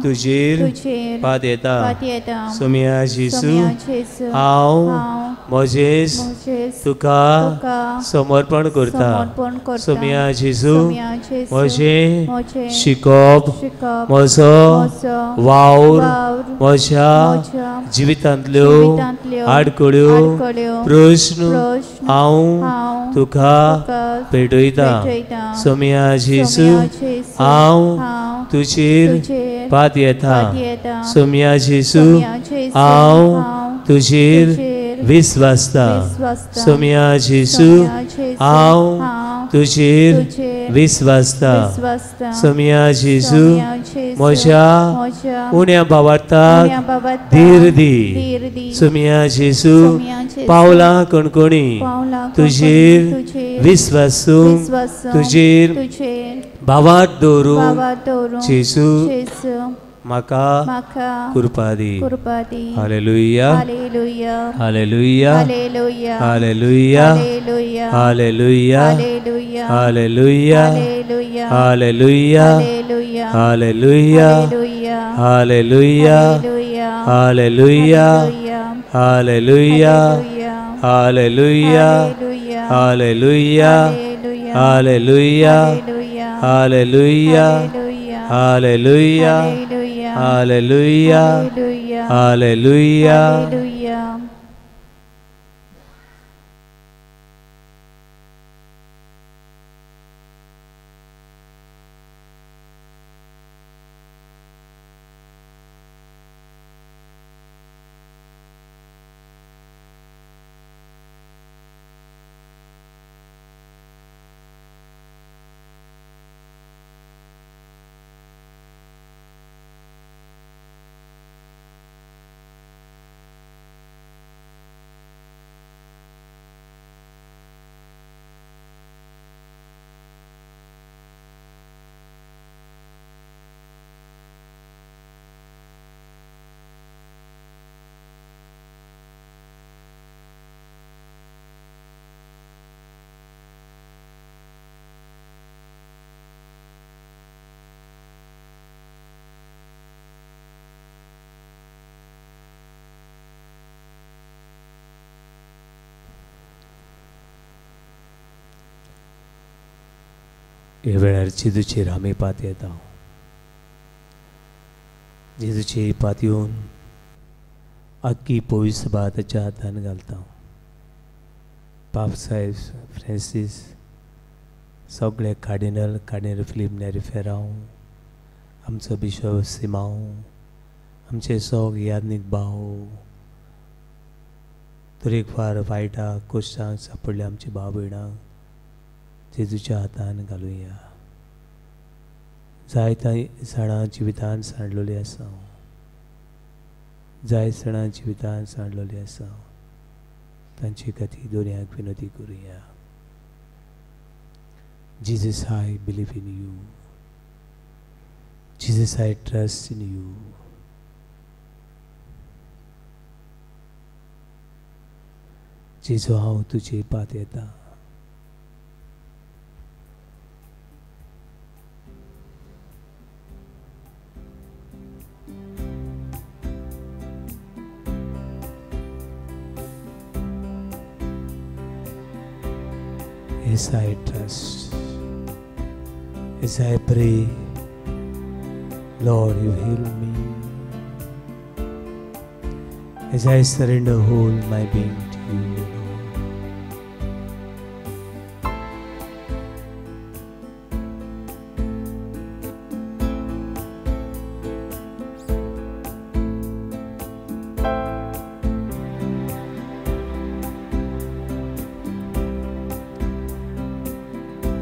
तुजेर पातेता. सोम्या जेजू, हांव म्हजें तुका समर्पण करता. सोम्या जेजू, म्हजें शिकप, म्हजो वावर, म्हज्या जिवितांतल्यो आडखळ्यो, प्रस्न हांव तुका पेटयता। सोम्या जेजू हांव तुजेर पातयेता। सोम्या जेजू हांव तुजेर विस्वासता। सोम्या जेजू हांव तुजेर विस्वासता। सोम्या जेजू म्हज्या उण्या भावार्थाक धीर दी। सोम्या जेजू पावलां कणकणी तुजेर विस्वासूंक तुजेर भावार्थ दवरूंक जेजू म्हाका कृपा दी। Hallelujah, hallelujah, hallelujah, hallelujah, hallelujah, hallelujah, hallelujah, hallelujah, hallelujah, hallelujah, hallelujah, hallelujah, hallelujah, hallelujah, hallelujah, hallelujah, hallelujah. ह्या वेळार जेजूचेर आमी पातयेता। जेजूचेर पातयेवन आख्खी पवित्र सभा ताच्या हातान घालता। पाप साहेब फ्रांसीस, सगळे कार्डिनल, कार्डिनल फिलीप नेरी फेरांव, आमचो बिशप सिमांव, आमचे सग यादनीक भाव, तरेकवार वायटा कोश्टांक सापडले आमचे भाव भयणांक जेजूच्या हातान घालुया। जायत्या जाणां जिवितान सांडलेली आसा, जायत जाणां जिवितान सांडलेली आसा, तांचे खातीर दोनयाक विनंती करुया। Jesus, I believe in you. Jesus, I trust in you. जेजू हांव तुजे पातयेता। As I trust, as I pray, Lord, you heal me. As I surrender whole my being to you, Lord.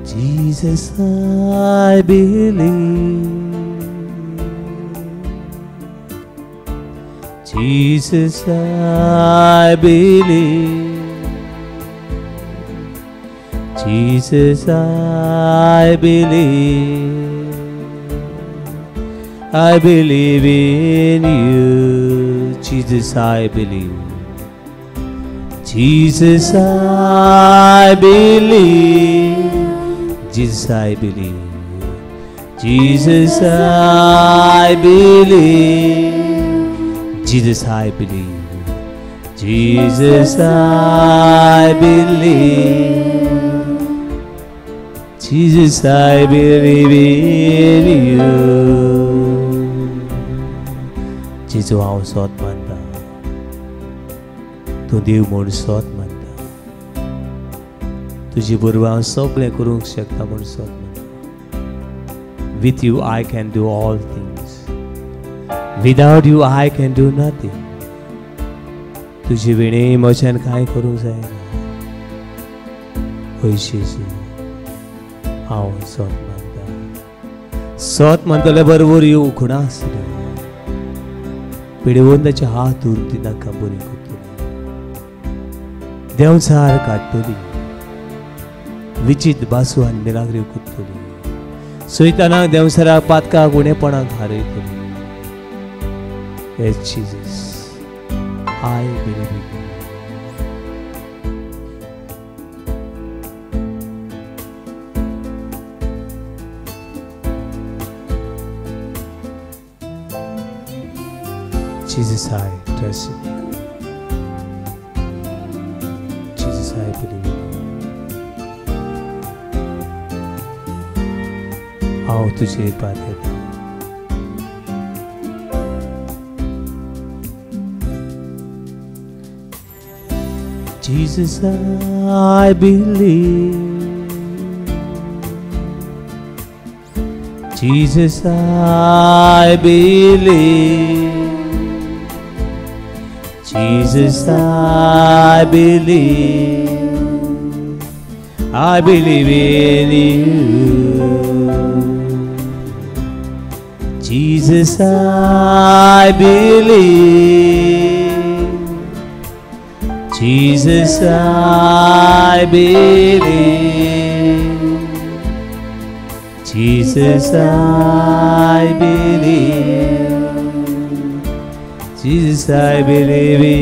Jesus, I believe. Jesus, I believe. Jesus, I believe. I believe in you. Jesus, I believe. Jesus, I believe. Jesus, I believe. Jesus, I believe. Jesus, I believe. Jesus, I believe. Jesus, I believe in you. जेजू हांव सोत मानता, तूं देव म्हूण सोत मानता, तुजी बरोबर हांव सगळें करूंक शकता म्हूण सोद मानता. With you I can do all things, without you I can do nothing. तुजी विणे म्हज्यान कांय करूंक जायना. हय जेजू, हांव सोद मानता. सोद मानतले बरोबर यो उखणास पिडेवन ताचे हात धरून ती तांकां बरी करतली, देंवचार काडटली, विचित बासू आनी मिलाग्री करतली, सैतानाक देंवचाराक पातकाक उणेपणाक हारयतली. Yes Jesus, I believe in you. Jesus, I trust in you. Jesus, I believe in you. हांव तुजेर पातयेता. Jesus, I believe. Jesus, I believe. Jesus, I believe. I believe in you. Jesus, I believe. Jesus, I believe. Jesus, I believe. Jesus, I believe in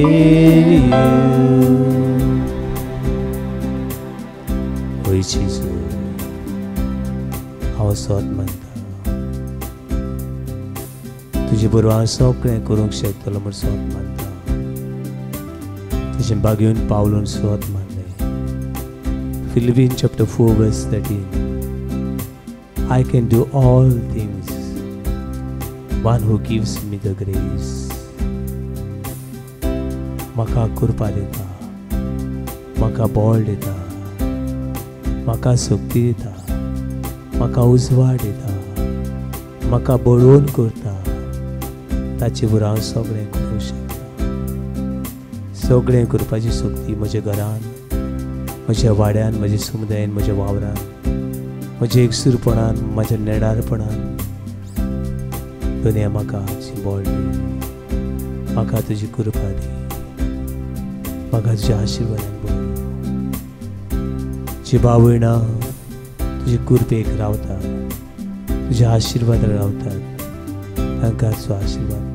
you. होय जेजू, हांव सोद मानता. तुजे बरोबर हांव सगळें करूंक शकतलो म्हूण सोद मानता. तुजें बागेवन पावलून सोद मानलें. Philippians chapter 4 verse 13. I can do all things, one who gives me the grace. म्हाका कृपा दिता, म्हाका बळ दिता, म्हाका शक्ती दिता, म्हाका उजवाड दिता, म्हाका बळोवन करता. ताचे बरोबर हांव सगळें करूंक शकता. सगळें करपाची शक्ती म्हज्या घरान, म्हज्या वाड्यान, म्हज्या समुदायान, म्हज्या वावरान, म्हज्या एकसूरपणान, म्हज्या नेडारपणान. दुनिया म्हाका बळ दी, म्हाका तुजी कृपा दी, म्हाका तुज्या आशिर्वादान भर. जी बावयणां तुजे कृपेक रावतात, तुज्या आशिर्वादान रावतात, तांकां तुजो आशिर्वाद.